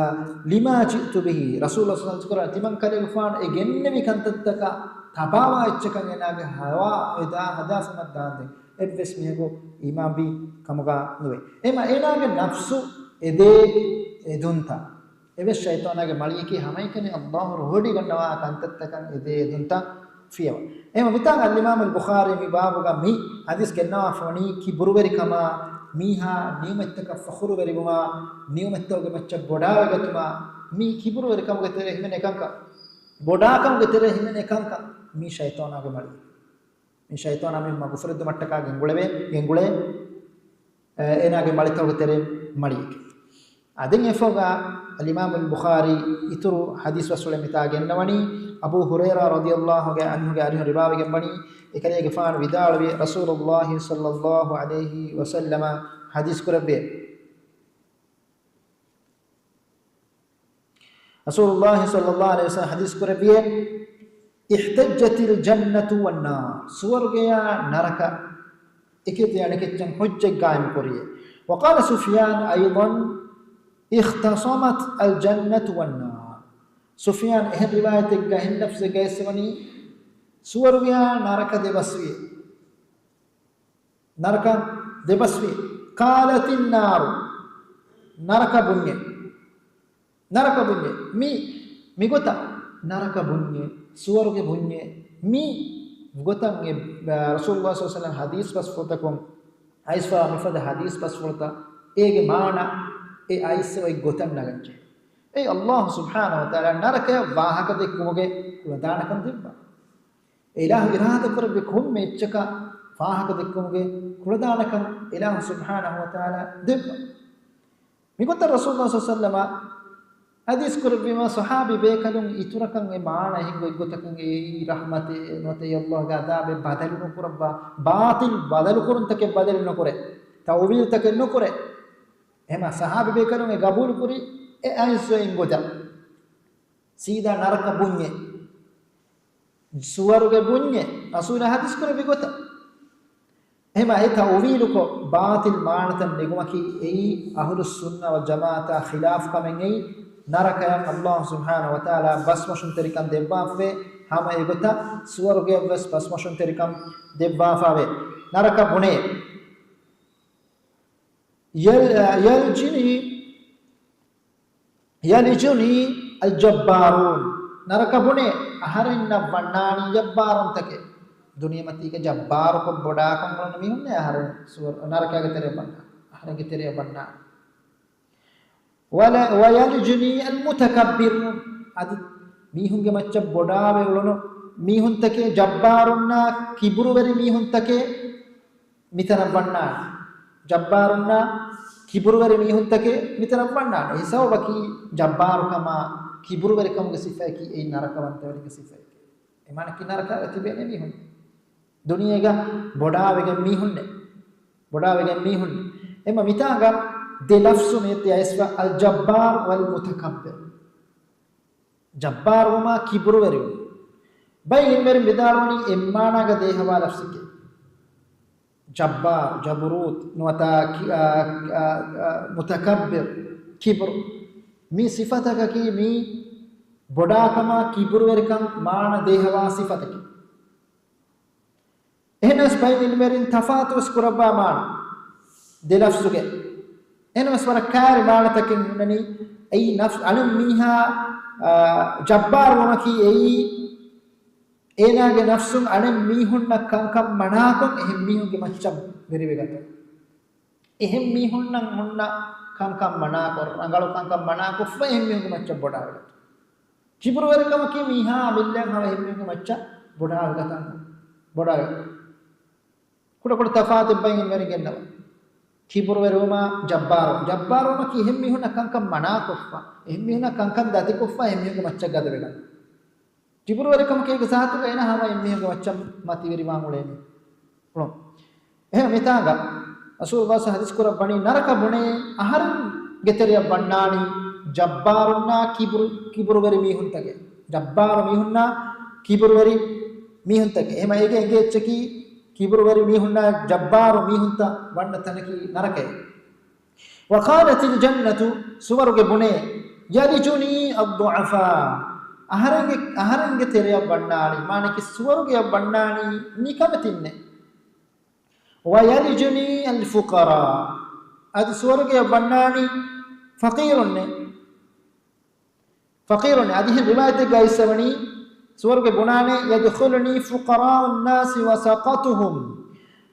لما جئت به، ރަސޫލު ޞައްލަﷲ ޢަލައިހި ވަސައްލަމަ ތިމަން ކަލޭގެފާނު އެ ގެންނެވި ކަންތައްތަކަށް ތަބާވާ އެއްޗަކަށް އޭނާގެ ހަވާ އެދާ ހަދާފަމަށް ދާންދެން އެއްވެސް މީހަކު އީމާންވީ ކަމުގަ ނުވޭ. އެމަ އޭނާގެ ނަފްސު އެދޭ އެދުންތައް އެވެސް ޝައިޠާނާގެ މަޅިއެކޭ. ހަމައެކަނި އައްލާހު ރުހިވޮޑިގަންނަވާ ކަންތައްތަކަށް އެދޭ އެދުންތައް ފިޔަވަ. އެހެންވެ މިތާނގަ އަލްއިމާމުލް ބުޚާރީ މި ބާބުގަ މި ޙަދީޘް ގެންނަވާފަވަނީ ކިބުރުވެރިކަމާ، މީހާ ނިޢުމަތްތަކަށް ފަޚުރުވެރިވުމާ، ނިޢުމަތްތަކުގެ މައްޗަށް ބޮޑާވެގަތުމާ، މީ ކިބުރުވެރިކަމުގެ ތެރޭ ހިމެނޭ ކަންކަން، ބޮޑާކަމުގެ ތެރޭ ހިމެނޭ ކަންކަން، މީ ޝައިޠާނާގެ މަޅި. މި ޝައިޠާނާ މި މަގުފުރެދުމަށްޓަކާ ގެންގުޅެވޭ، ގެންގުޅޭ، އޭނާގެ މަޅިތަކުގެ ތެރެއިން މަޅިއެކޭ. އާ، ދެން އެފަހުގަ އަލްއިމާމުލް ބުޚާރީ އިތުރު ޙަދީޘް ވަސްވުޅެއް މިތާ ގެންނަވަނީ، އަބޫ ހުރައިރާ ރަޟިޔަﷲ ޢަންހުގެ އަރިހުން ރިވާވެގެން ވަނީ، އެކަލޭގެފާނު ވިދާޅުވި، ރަސޫލުﷲ ޞައްލަﷲ ޢަލައިހި ވަސައްލަމަ ޙަދީޘް ކުރެއްވި. ރަސޫލުﷲ ޞައްލަﷲ ޢަލައިހި ވަސައްލަމަ ޙަދީޘް ކުރެއްވިއޭ، احتجت الجنة والنار، ސުވަރުގެޔާ ނަރަކަ އެކެއް އަނެކެއްޗަށް ޙުއްޖަތް ގާއިމް ކުރިއޭ. وقال سفيان أيضا اختصمت الجنة والنار. ސުފިޔާން އެހެން ރިވާޔަތެއްގަ އެހެން ލަފްޒެއްގަ އެއްސެވަނީ، ސުވަރުގެޔާ ނަރަކަ ދެބަސްވި. ނަރަކަ ދެބަސްވި. قالت النار، ނަރަކަ ބުންޏެ. ނަރަކަ ބުންޏެ. މި، މިގޮތަށް ނަރަކަ ބުންޏެ، ސުވަރުގެ ބުންޏެ. މި ގޮތަށް އެ، ރަސޫލުﷲ ޞައްލަﷲު ޢަލައިހި ވަސައްލަމަ ޙަދީޘް ބަސްފުޅުތަކުން އައިސްފާ މިފަދަ ޙަދީޘް ބަސްފުޅުތައް އޭގެ މާނަ އެ އައިސް އޮތް ގޮތަށް ނަގަންޖެހޭ. އެއީ ﷲ ސުބްޙާނަހޫ ވަތަޢާލާ ނަރަކަޔަށް ވާހަކަ ދެއްކުމުގެ ކުޅަދާނަކަން ދެއްވާ. އެ އިލާހު އިރާދަކުރެއްވި ކޮންމެ އެއްޗަކަށް ވާހަކަ ދެއްކުމުގެ ކުޅަދާނަކަން އިލާހު ސުބްޙާނަހޫ ވަތަޢާލާ ދެއްވާ. މިގޮތަށް ރަސޫލުﷲ ޞައްލަﷲު ޢަލައިހި ވަސައްލަމަ ޙަދީޘް ކުރެއްވީމަ، ޞަޙާބީ ބޭކަލުން އިތުރަކަށް އެ މާނަ އެހެން ގޮތްގޮތަކަށް އެއީ ރަޙްމަތެއް ނުވަތަ ﷲގެ ޢަޛާބެއް ބަދަލު ނުކުރައްވާ، ބާޠިލް ބަދަލުކުރުންތަކެއް ބަދަލު ނުކުރޭ، ތައުވީލްތަކެއް ނުކުރޭ. އެހެމަ ޞަޙާބީ ބޭކަލުން އެ ގަބޫލުކުރީ އެ އައިސް އޮތް ގޮތަށް. ސީދާ ނަރަކަ ބުންޏެ، ސުވަރުގެ ބުންޏެ، ރަސޫލާ ޙަދީޘް ކުރެއްވި ގޮތަށް. އެހެމަ އެ ތައުވީލުކޮށް، ބާޠިލް މާނަތައް ނެގުމަކީ އެއީ އަހުލުއްސުންނަ ވަލްޖަމާޢަތާ ޚިލާފު ކަމެއް. އެއީ ނަރަކަޔަށް ﷲ ސުބްޙާނަހޫ ވަތަޢާލާ ބަސްމޮށުންތެރިކަން ދެއްވާފަވޭ، ހަމަ އެގޮތަށް ސުވަރުގެޔަށްވެސް ބަސްމޮށުންތެރިކަން ދެއްވާފަވޭ. ނަރަކަ ބުނޭ. يل-، يلجني، يلجني الجبارون. ނަރަކަ ބުނޭ، އަހަރެންނަށް ވަންނާނީ ޖައްބާރުންތަކެއް. ދުނިޔެމަތީގަ ޖައްބާރުކޮށް ބޮޑާކަން އުޅުނު މީހުންނޭ އަހަރެން ސުވަރު-، ނަރަކައިގެ ތެރެއަށް ވަންނާ، އަހަރެންގެ ތެރެއަށް ވަންނާ. ولا، ويلجني المتكبرون. އަދި މީހުންގެ މައްޗަށް ބޮޑާވެ އުޅުނު މީހުންތަކެއް، ޖައްބާރުންނާ ކިބުރުވެރި މީހުންތަކެއް މިތަނަށް ވަންނާނެ. ޖައްބާރުންނާ ކިބުރުވެރި މީހުންތަކެއް މިތަނަށް ވަންނާނެ. އެ ސަބަބަކީ ޖައްބާރުކަމާ ކިބުރުވެރިކަމުގެ ސިފައަކީ އެއީ ނަރަކަވަންތަވެރިންގެ ސިފައެކޭ. އެ މާނައަކީ ނަރަކައިގަ ތިބޭނެ މީހުން. ދުނިޔޭގަ ބޮޑާވެގެން މީހުންނެއް. ބޮޑާވެގެން މީހުން. އެމަ މިތާނގަ ދެ ލަފްޒު މިއޮތީ އައިސްފަ، الجبار والمتكبر. ޖައްބާރުވުމާ ކިބުރުވެރިވުން. ބައެއް ޢިލްމުވެރިން ވިދާޅުވަނީ އެއްމާނާގަ ދޭހަވާ ލަފްޒެކޭ. ޖައްބާރު، ޖަބުރޫތު، ނުވަތަ ކި-، އާ، އާ، އާ، މުތަކައްބިރު، ކިބުރު. މި ސިފަތަކަކީ މީ ބޮޑާކަމާ ކިބުރުވެރިކަން މާނަ ދޭހަވާ ސިފަތަކެއް. އެހެނަސް ބައެއް ޢިލްމުވެރިން ތަފާތުވެސް ކުރައްވާ މާނަ ދެ ލަފްޒުގެ. އެހެނަސް ވަރަށް ކައިރި މާނަތަކެއް ހުންނަނީ، އެއީ ނަފްސް އަނެއް މީހާ، އާ، ޖައްބާރު ވުމަކީ އެއީ އޭނާގެ ނަފްސުން އަނެއް މީހުންނަށް ކަންކަން މަނާކޮށް، އެހެން މީހުންގެ މައްޗަށް ވެރިވެގަތުން. އެހެން މީހުންނަށް ހުންނަ ކަންކަން މަނާކޮށް، ރަނގަޅު ކަންކަން މަނާކޮށްފަ އެހެން މީހުންގެ މައްޗަށް ބޮޑާވެގަތުން. ކިބުރުވެރިކަމަކީ މީހާ އަމިއްލައަށް ހަމަ އެހެން މީހުންގެ މައްޗަށް ބޮޑާވެގަތުން. ބޮޑާވެ. ކުޑަކުޑަ ތަފާތެއް ބައެއް ޢިލްމުވެރިން ގެންނަވާ. ކިބުރުވެރިވުމާ ޖައްބާރު. ޖައްބާރުވުމަކީ އެހެން މީހުންނަށް ކަންކަން މަނާކޮށްފަ، އެހެން މީހުންނަށް ކަންކަން ދަތިކޮށްފަ، އެހެން މީހުންގެ މައްޗަށް ގަދަވެގަން. ކިބުރުވެރިކަމަކީ އޭގެ ޒާތުގަ އޭނާ ހަމަ އެހެން މީހުންގެ މައްޗަށް މަތިވެރިވާން އުޅޭ މީހެއް. އެހެން މިތާނގަ ރަސޫލުﷲ ޙަދީޘް ކުރައްވަނީ، ނަރަކަ ބުނޭ އަހަރެންގެ ތެރެއަށް ވަންނާނީ ޖައްބާރުންނާ ކިބުރު، ކިބުރުވެރި މީހުންތަކެއް. ޖައްބާރު މީހުންނާ ކިބުރުވެރި މީހުންތަކެއް. އެހެމަ އޭގެ އެނގޭ އެއްޗަކީ ކިބުރުވެރި މީހުންނާ ޖައްބާރު މީހުންތައް ވަންނަ ތަނަކީ ނަރަކައެއް. وقالت الجنة، ސުވަރުގެ ބުނޭ، يلجني الضعفاء، އަހަރެންގެ، އަހަރެންގެ ތެރެއަށް ވަންނާނީ، މާނައަކީ ސުވަރުގެއަށް ވަންނާނީ ނިކަމެތިންނެއް. ويلجني الفقراء، އަދި ސުވަރުގެއަށް ވަންނާނީ ފަޤީރުންނެއް. ފަޤީރުން. އަދި އެހެން ރިވާޔަތެއްގަ އައިސްވަނީ، ސުވަރުގެ ބުނާނެ، يدخلني فقراء الناس وسخطهم.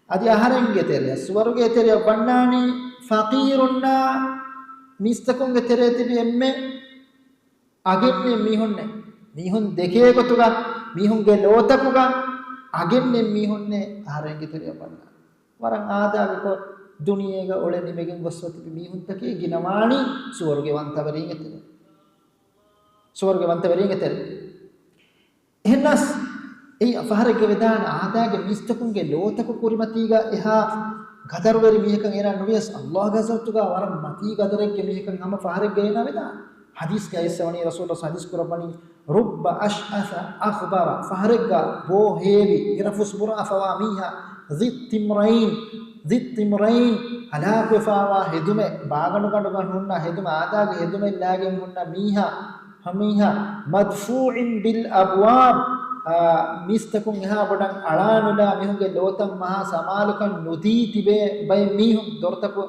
އަދި އަހަރެންގެ ތެރެއަށް، ސުވަރުގެ ތެރެއަށް ވަންނާނީ ފަޤީރުންނާ މީސްތަކުންގެ ތެރޭ ތިބި އެންމެ އަގެއްނެއް މީހުންނެއް. މީހުން ދެކޭ ގޮތުގަ، މީހުންގެ ލޯތަކުގަ އަގެއްނެއް މީހުންނެއް އަހަރެންގެ ތެރެއަށް ވަންނާނީ. ވަރަށް އާދައިގެ ކޮށް ދުނިޔޭގަ އުޅެ ނިމިގެން ގޮސްފަ ތިބި މީހުންތަކީ ގިނަވާނީ ސުވަރުގެ ވަންތަވެރީންގެ ތެރެ. ސުވަރުގެ ވަންތަވެރީންގެ ތެރެ. އެހެންނަސް، އެއީ ފަހަރެއްގަ ވެދާނެ އާދައިގެ މީސްތަކުންގެ ލޯތަކު ކުރިމަތީގަ އެހާ ގަދަރުވެރި މީހަކަށް އޭނާ ނުވިޔަސް، ﷲގެ ޙަޟްރަތުގަ ވަރަށް މަތީ ގަދަރެއްގެ މީހަކަށް ހަމަ ފަހަރެއްގަ އޭނާ ވެދާނެ. ޙަދީޘްގައި އައިސްވަނީ، ރަސޫލު ޙަދީޘް ކުރައްވަނީ، رب أشعث أغبر، ފަހަރެއްގަ ބޯ ހޭވި، ހިރަފުސް ބުރާފަވާ މީހާ، ذي الطمرين، ذي الطمرين، ހަލާކުވެފަވާ ހެދުމެއް، ބާގަނޑުގަނޑުގަ ހުންނަ ހެދުމެއް، އާދައިގެ ހެދުމެއް ލާގެން ހުންނަ މީހާ، ހަމީހާ، مدفوع بالأبواب، އާ، މީސްތަކުން އެހާ ބޮޑަށް އަޅާނުލާ، މީހުންގެ ލޯތައް މަހާ ސަމާލުކަން ނުދީ ތިބޭ ބައެއް މީހުން، ދޮރުތަކު،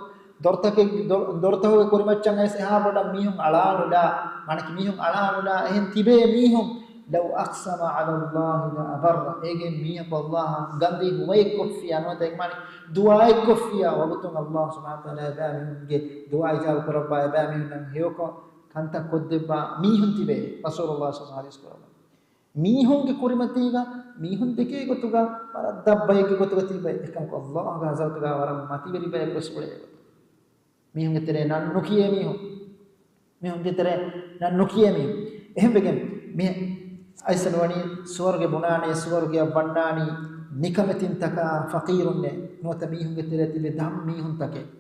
ދޮރުތަކެއް، ދޮ-، ދޮރުތަކުގެ ކުރިމައްޗަށް އައިސް އެހާ ބޮޑަށް މީހުން އަޅާނުލާ، މާނައަކީ މީހުން އަޅާނުލާ، އެހެން ތިބޭ މީހުން، لو أقسم على الله لأبره، އޭގެ މީހަކު އައްލާހަށް ގަންދީ ހުވައެއް ކޮށްފިއްޔާ ނުވަތަ އެ މާނަ ދުޢާއެއް ކޮށްފިއްޔާ، ވަގުތުން އައްލާހު ސުބްޙާނަހު ވަތަޢާލާ އެބައިމީހުންގެ ދުޢާ އިޖާބަ ކުރައްވާ، އެބައިމީހުންނަށް ހެޔޮކޮށް ކަންތައް ކޮށްދެއްވާ މީހުން ތިބޭ، ރަސޫލުﷲ ޞައްލަﷲު ޢަލައިހި ވަސައްލަމަ. މީހުންގެ ކުރިމަތީގަ، މީހުން ދެކޭ ގޮތުގަ، ވަރަށް ދަށް ބައެއްގެ ގޮތުގަ ތިބޭ، އެކަމަކު އައްލާހުގެ ޙަޟްރަތުގަ ވަރަށް މަތިވެރި ބައެއް ވެސް އުޅޭ ގޮތު. މީހުންގެ ތެރޭ ނަން ނުކިޔޭ މީހުން. މީހުންގެ ތެރޭ ނަން ނުކިޔޭ މީހުން. އެހެންވެގެން މި އައިސް ނުވަނީ ސުވަރުގެ ބުނާނެ، ސުވަރުގެއަށް ވަންނާނީ ނިކަމެތިންތަކާ ފަޤީރުންނޭ، ނުވަތަ މީހުންގެ ތެރޭ ތިބި ދަށް މީހުންތަކެއް.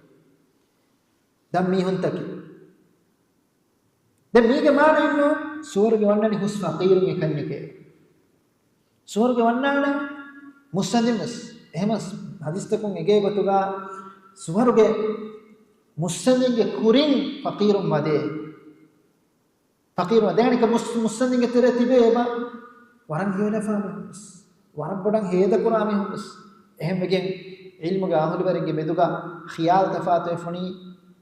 ދަށް މީހުންތަކެއް. ދެން މީގެ މާނައެއްނު ސުވަރުގެ ވަންނަނީ ހުސް ފަޤީރުން އެކަންޏެކޭ. ސުވަރުގެ ވަންނާނެ މުއްސަނދިން ވެސް. އެހެންވެސް ޙަދީޘްތަކުން އެނގޭ ގޮތުގަ ސުވަރުގެ މުއްސަނދިންގެ ކުރިން ފަޤީރުން ވަދޭ. ފަޤީރުން ވަދޭ. އަނެއްކާ މުއްސަ-، މުއްސަނދިންގެ ތެރޭ ތިބޭ އެބަ ވަރަށް ހެޔޮލަފާ މީހުން ވެސް، ވަރަށް ބޮޑަށް ހޭދަކުރާ މީހުން ވެސް. އެހެންވެގެން ޢިލްމުގެ އަހުލުވެރިންގެ މެދުގަ ޚިޔާލު ތަފާތުވެފަ ވަނީ،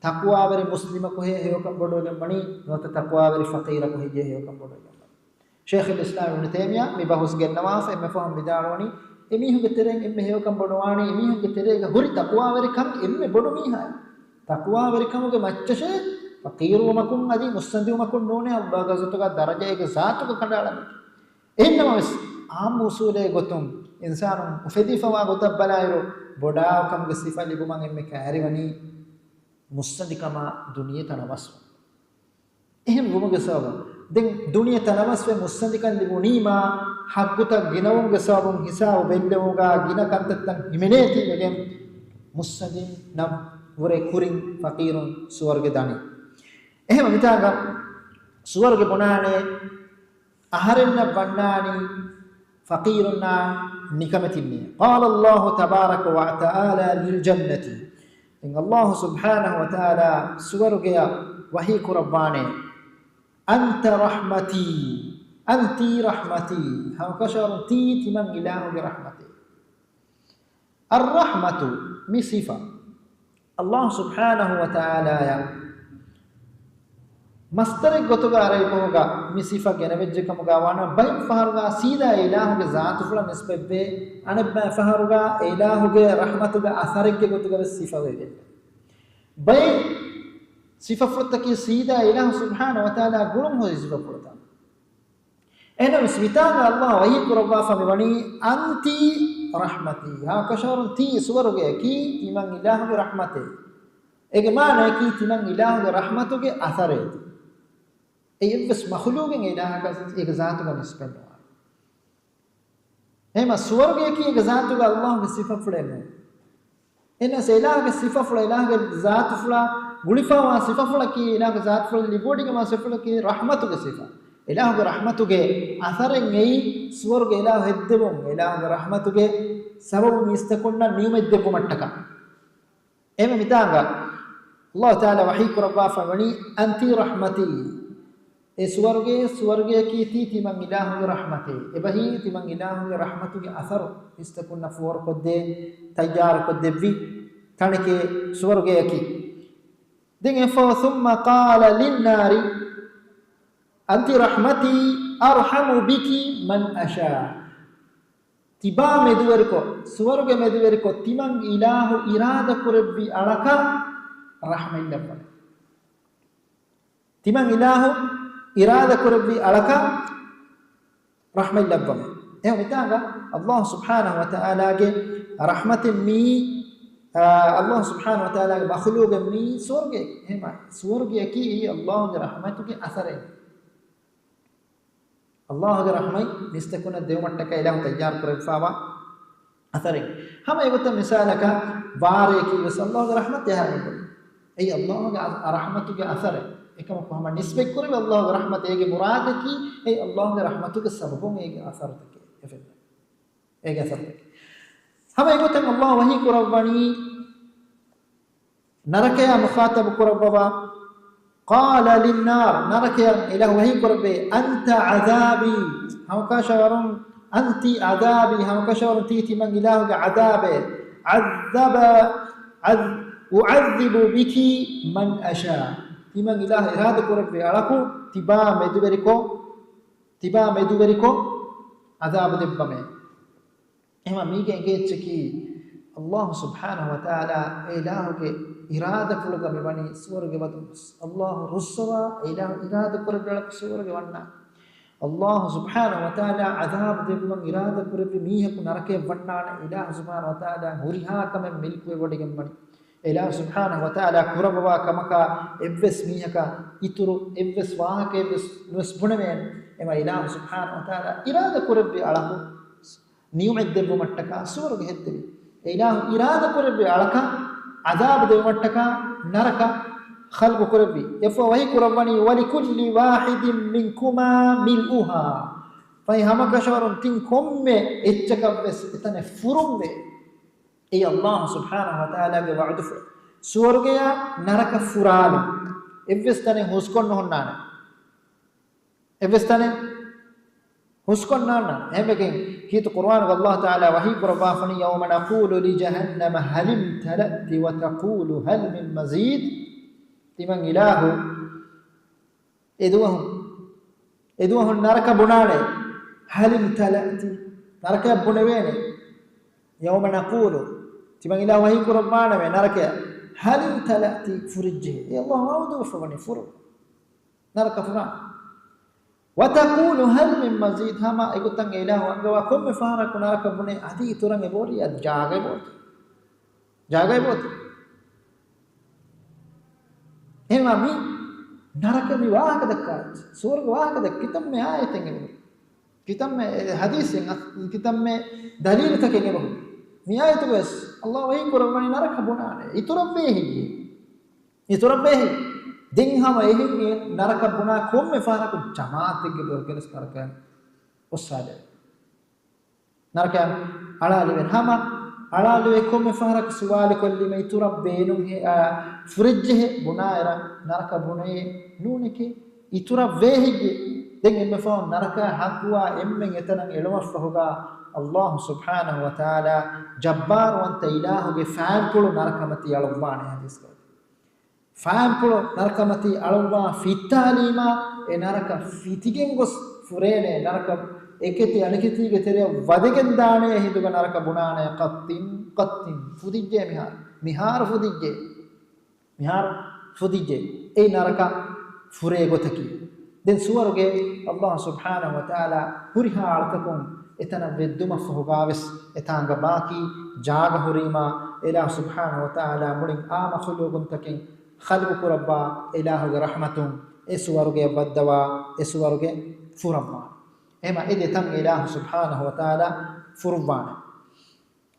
ތަޤްވާވެރި މުސްލިމަކު ހޭ ހެޔޮކަން ބޮޑުވެގެން ވަނީ، ނުވަތަ ތަޤްވާވެރި ފަޤީރަކު ހެއްޔޭ ހެޔޮކަން ބޮޑުވެގެން ވަނީ. ޝައިޚުލް އިސްލާމް އިބްނު ތައިމިއްޔާ މި ބަހުސް ގެންނަވާފަ އެންމެ ފަހުން ވިދާޅުވަނީ، އެމީހުންގެ ތެރެއިން އެންމެ ހެޔޮކަން ބޮޑުވާނީ، އެމީހުންގެ ތެރޭގަ ހުރި ތަޤްވާވެރިކަން އެންމެ ބޮޑު މީހާ. ތަޤްވާވެރިކަމުގެ މައްޗަށޭ ފަޤީރުވުމަކުން އަދި މުއްސަނދިވުމަކުން ނޫނޭ އައްލާހުގެ ޙަޟްރަތުގަ ދަރަޖައެއްގެ ޒާތުގަ ކަނޑައަޅަނީ. އެހެންނަމަވެސް، އާއްމު އުޞޫލެއްގެ ގޮތުން އިންސާނުން އުފެދިފަވާ ގޮތަށް ބަލާއިރު، ބޮޑާކަމުގެ ސިފަ ލިބުމަށް އެންމެ ކައިރިވަނީ މުއްސަނދިކަމާ ދުނިޔެ ތަނަވަސްވުން. އެހެން ވުމުގެ ސަބަބުން، ދެން ދުނިޔެ ތަނަވަސްވެ މުއްސަނދިކަން ލިބުނީމާ، ޙައްޤުތައް ގިނަވުމުގެ ސަބަބުން ހިސާބު ބެއްލެވުމުގަ ގިނަ ކަންތައްތައް ހިމެނޭތީވެގެން، މުއްސަނދިންނަށްވުރެ ކުރިން ފަޤީރުން ސުވަރުގެ ދަނީ. އެހެން މިތާގަ ސުވަރުގެ ބުނާނެ އަހަރެންނަށް ވަންނާނީ ފަޤީރުންނާ ނިކަމެތިންނޭ. قال الله تبارك وتعالى للجنة. ދެން އައްލާހު ސުބްޙާނަހު ވަތަޢާލާ ސުވަރުގެއަށް ވަޙީ ކުރައްވާނެ، أنت رحمتي، أنت رحمتي، ހަމަކަށަވަރުން ތީ ތިމަން އިލާހުގެ ރަޙްމަތޭ. އައްރަޙްމަތު މި ސިފަ އައްލާހު ސުބްޙާނަހު ވަތަޢާލާއަށް މަޞްދަރެއް ގޮތުގަ ޢަރަބި ބަހުގަ މި ސިފަ ގެނެވެއްޖެ ކަމުގަ ވާނަމަ، ބައެއް ފަހަރުގަ ސީދާ އެ އިލާހުގެ ޒާތުފުޅަށް ނިސްބަތްވޭ، އަނެއްބައި ފަހަރުގަ އެ އިލާހުގެ ރަޙްމަތުގެ އަސަރެއްގެ ގޮތުގަ ވެސް ސިފަވެވޭ. ބައެއް ސިފަފުޅުތަކީ ސީދާ އެ އިލާހު ސުބްޙާނަހު ވަތަޢާލާ ގުޅުން ހުރި ސިފަފުޅުތައް. އެހެނަސް މިތާގަ އައްލާހު ވަޙީ ކުރައްވާފަ މިވަނީ، أنت رحمتي، ހަމަކަށަވަރުން ތީ ސުވަރުގެއަކީ ތިމަން އިލާހުގެ ރަޙްމަތޭ. އޭގެ މާނައަކީ ތިމަން އިލާހުގެ ރަޙްމަތުގެ އަސަރޭ. އެއީ އެއްވެސް މަޚްލޫގެއް އެ އިލާހަކަށް އޭގެ ޒާތުގަ ނިސްބަތްނުވާނެ. އެހެންމަ ސުވަރުގެއަކީ އޭގެ ޒާތުގަ އައްލާހުގެ ސިފަފުޅެއް ނޫން. އެހެނަސް އެ އިލާހުގެ ސިފަފުޅަށް، އެ އިލާހުގެ ޒާތުފުޅަށް ގުޅިފަވާ ސިފަފުޅަކީ، އެ އިލާހުގެ ޒާތުފުޅަށް ލިބިވޮޑިގެންވާ ސިފަފުޅަކީ ރަޙްމަތުގެ ސިފަ. އެ އިލާހުގެ ރަޙްމަތުގެ އަސަރެއް އެއީ ސުވަރުގެ އިލާހު ހެއްދެވުން، އެ އިލާހުގެ ރަޙްމަތުގެ ސަބަބުން މީސްތަކުންނަށް ނިޢުމަތް ދެއްވުމަށްޓަކާ. އެހެންވެ މިތާނގަ އައްލާހު ތަޢާލާ ވަޙީ ކުރައްވާފަ ވަނީ، أنت رحمتي. އެ ސުވަރުގެ، ސުވަރުގެއަކީ ތީ ތިމަން އިލާހުގެ ރަޙްމަތޭ. އެބަހީ ތިމަން އިލާހުގެ ރަޙްމަތުގެ އަސަރު މީސްތަކުންނަށް ފޯރުކޮށްދޭ، ތައްޔާރުކޮށްދެއްވި ތަނެކޭ ސުވަރުގެއަކީ. ދެން އެފަހު، ثم قال للنار أنت رحمتي أرحم بك من أشاء. ތިބާ މެދުވެރިކޮށް، ސުވަރުގެ މެދުވެރިކޮށް، ތިމަން އިލާހު އިރާދަކުރެއްވި އަޅަކަށް ރަޙްމަތްލައްވަން. ތިމަން އިލާހު އިރާދަކުރެއްވި އަޅަކަށް ރަޙްމަތްލައްވަމެ. އެހެން މިތާގަ އައްލާހު ސުބްޙާނަހު ވަތަޢާލާގެ ރަޙްމަތެއް މީ، އާ، އައްލާހު ސުބްޙާނަހު ވަތަޢާލާގެ މަޚްލޫގެއް މީ ސުވަރުގެ. އެހެން ސުވަރުގެއަކީ އެއީ އައްލާހުގެ ރަޙްމަތުގެ އަސަރެއް. އައްލާހުގެ ރަޙްމަތް މީސްތަކުންނަށް ދެވުމަށްޓަކައި އިލާހު ތައްޔާރު ކުރެވިފަވާ އަސަރެއް. ހަމަ އެގޮތަށް މިސާލަކަށް ވާރޭ ކީވެސް އައްލާހުގެ ރަޙްމަތް އެހާގެން އެއީ އައްލާހުގެ އަ-، ރަޙްމަތުގެ އަސަރެއް. އެކަމަކު ހަމަ ނިސްބަތްކުރެވި އައްލާހުގެ ރަޙްމަތް އޭގެ މުރާދަކީ އެއީ އައްލާހުގެ ރަޙްމަތުގެ ސަބަބުން އޭގެ އަސަރުތަކެއް އެފެންނަ. އޭގެ އަސަރުތަކެއް. ހަމަ އެގޮތަށް އައްލާހު ވަޙީ ކުރައްވަނީ، ނަރަކަޔާ މުޚާޠަބު ކުރައްވަވާ، قال للنار، ނަރަކަޔަށް އިލާހު ވަޙީ ކުރެއްވޭ، أنت عذابي، ހަމަކަށަވަރުން އަންތި ޢަޛާބީ، ހަމަކަށަވަރުން ތީ ތިމަން އިލާހުގެ ޢަޛާބޭ. ޢަޛަބަ، ޢަޛް، އުޢަޛިބު ބިކީ މަން އަޝާ. ތިމަން އިލާހު އިރާދަ ކުރެއްވި އަޅަކު ތިބާ މެދުވެރިކޮށް، ތިބާ މެދުވެރިކޮށް ޢަޛާބު ދެއްވަމޭ. އެހެންވީމަ މީގެ އެނގޭ އެއްޗަކީ، ﷲ ސުބްޙާނަހޫ ވަތަޢާލާ އެ އިލާހުގެ އިރާދަ ފުޅުގަ މިވަނީ ސުވަރުގެ ވަދުން. ﷲ ރުއްސަވާ، އެ އިލާހު އިރާދަ ކުރެއްވި އަޅަކު ސުވަރުގެ ވަންނާނެ. ﷲ ސުބްޙާނަހޫ ވަތަޢާލާ ޢަޛާބު ދެއްވުމަށް އިރާދަ ކުރެއްވި މީހަކު ނަރަކަޔަށް ވަންނާނެ. އިލާހު ސުބްޙާނަހޫ ވަތަޢާލާ ހުރިހާ ކަމެއް މިލްކުވެވޮޑިގެންވަނީ. އެ އިލާހު ސުބްޙާނަހޫ ވަތަޢާލާ ކުރައްވަވާ ކަމަކާ އެއްވެސް މީހަކަށް އިތުރު އެއްވެސް ވާހަކައެއްވެސް ނުވެސް ބުނެވޭނެ. އެމަ އިލާހު ސުބްޙާނަހޫ ވަތަޢާލާ އިރާދަ ކުރެއްވި އަޅަކު ނިޢުމަތް ދެއްވުމަށްޓަކާ ސުވަރުގެ ހެއްދެވި. އެ އިލާހު އިރާދަ ކުރެއްވި އަޅަކަށް ޢަޛާބު ދެވުމަށްޓަކާ ނަރަކަ ޚަލްޤު ކުރެއްވި. އެއަށްފަހު ވަޙީ ކުރައްވަނީ، وَلِكُلِّ وَاحِدٍ مِنْكُمَا مِلْؤُهَا. ފަހެ ހަމަކަށަވަރުން ތިން ކޮންމެ އެއްޗަކަށްވެސް އެތަނެއް ފުރުންވޭ. އެއީ ﷲ ސުބްޙާނަހޫ ވަތަޢާލާގެ ވަޢުދުފުޅު. ސުވަރުގެޔާ ނަރަކަ ފުރާލުން. އެއްވެސް ތަނެއް ހުސްކޮށް ނުހުންނާނެ. އެއްވެސް ތަނެއް ހުސްކޮށް ނުހުންނާނެ. އެހެންވެގެން ކީރިތި ޤުރުއާނުގަ ﷲ ތަޢާލާ ވަޙީ ކުރައްވާފަނީ، يَوْمَ نَقُولُ لِجَهَنَّمَ هَلِ امْتَلَأْتِ وَتَقُولُ هَلْ مِنْ مَزِيدٍ. ތިމަން އިލާހު އެދުވަހު، އެދުވަހު ނަރަކަ ބުނާނެ، هَلِ امْتَلَأْتِ. ނަރަކަޔަށް ބުނެވޭނެ. يَوْمَ نَقُولُ. ތިމަން އިލާހު ވަޙީ ކުރައްވާނަމޭ ނަރަކަޔަށް، هَلِ امْتَلَأْتِ. ފުރިއްޖެ. އޭ ﷲ ވަޢުދުވެފަވަނީ ފުރު. ނަރަކަ ފުރާ. وَتَقُولُ هَلْ مِنْ مَزِيدٍ. ހަމަ އެގޮތަށް އެ އިލާހު އަންގަވާ ކޮންމެ ފަހަރަކު ނަރަކަ ބުނޭ، އަދި އިތުރަށް އެބަހުރި؟ އަދި ޖާގަ އެބައޮތީ. ޖާގަ އެބައޮތީ. އެހެންވީމަ މި ނަރަކަ މި ވާހަކަ ދައްކާ، ސުވަރުގެ ވާހަކަ ދައްކާ ކިތަންމެ އާޔަތެއް އެބަހުރި. ކިތަންމެ ޙަދީޘެއް، ކިތަންމެ ދަލީލުތަކެއް އެބަހުރި. މި އާޔަތުގަވެސް ﷲ ވަޙީ ކުރައްވަނީ ނަރަކަ ބުނާނެ. އިތުރަށް ވޭހިއްޔޭ. އިތުރަށް ވޭހި. ދެން ހަމަ އެހެން އެ ނަރަކަ ބުނާ ކޮންމެ ފަހަރަކު ޖަމާޢަތެއްގެ ބައިވެރިކަން ނަރަކަ އޮއްސާލެވޭ. ނަރަކަ އަޅާލެވޭ. ހަމަ އަޅާލެވޭ ކޮންމެ ފަހަރަކު ސުވާލު ކޮށްލީމަ އިތުރަށް ބޭނުންހޭ، އާ، ފުރިއްޖެހޭ ބުނާއިރަށް ނަރަކަ ބުނެޔޭ ނޫނެކޭ. އިތުރަށް ވޭހިއްޔޭ. ދެން އެންމެ ފަހުން ނަރަކަ ހައްގުވާ އެންމެން އެތަނަށް އެޅުމަށްފަހުގަ ﷲ ސުބްޙާނަހޫ ވަތަޢާލާ ޖައްބާރުވަންތަ އިލާހުގެ ފާންޕުޅު ނަރަކަމަތީ އަޅުއްވާނެ ޙަދީޘްގަ. ފާންޕުޅު ނަރަކަމަތީ އަޅުއްވާ ފިއްތާލީމާ، އެ ނަރަކަ ފިތިގެން ގޮސް ފުރޭނެ، ނަރަކަ އެކެތި އަނެކެތީގެ ތެރެއަށް ވަދެގެން ދާނެ ހިނދުގަ ނަރަކަ ބުނާނެ، ޤައްތިން، ޤައްތިން، ފުދިއްޖެ މިހާރު، މިހާރު ފުދިއްޖެ، މިހާރު ފުދިއްޖެ. އެއީ ނަރަކަ ފުރޭ ގޮތަކީ. ދެން ސުވަރުގެ ﷲ ސުބްޙާނަހޫ ވަތަޢާލާ ހުރިހާ އަޅުތަކުން އެތަނަށް ވެއްދުމަށްފަހުގަވެސް އެތާނގަ ބާކީ ޖާގަ ހުރީމާ، އެ އިލާހު ސުބްޙާނަހޫ ވަތަޢާލާ މުޅިން އާ މަޚުލޫގުންތަކެއް ޚަލްޤު ކުރައްވާ އެ އިލާހުގެ ރަޙްމަތުން އެ ސުވަރުގެއަށް ވައްދަވާ އެ ސުވަރުގެ ފުރައްވާނެ. އެހެމަ އެ ދެތަން އެ އިލާހު ސުބްޙާނަހޫ ވަތަޢާލާ ފުރުއްވާނެ.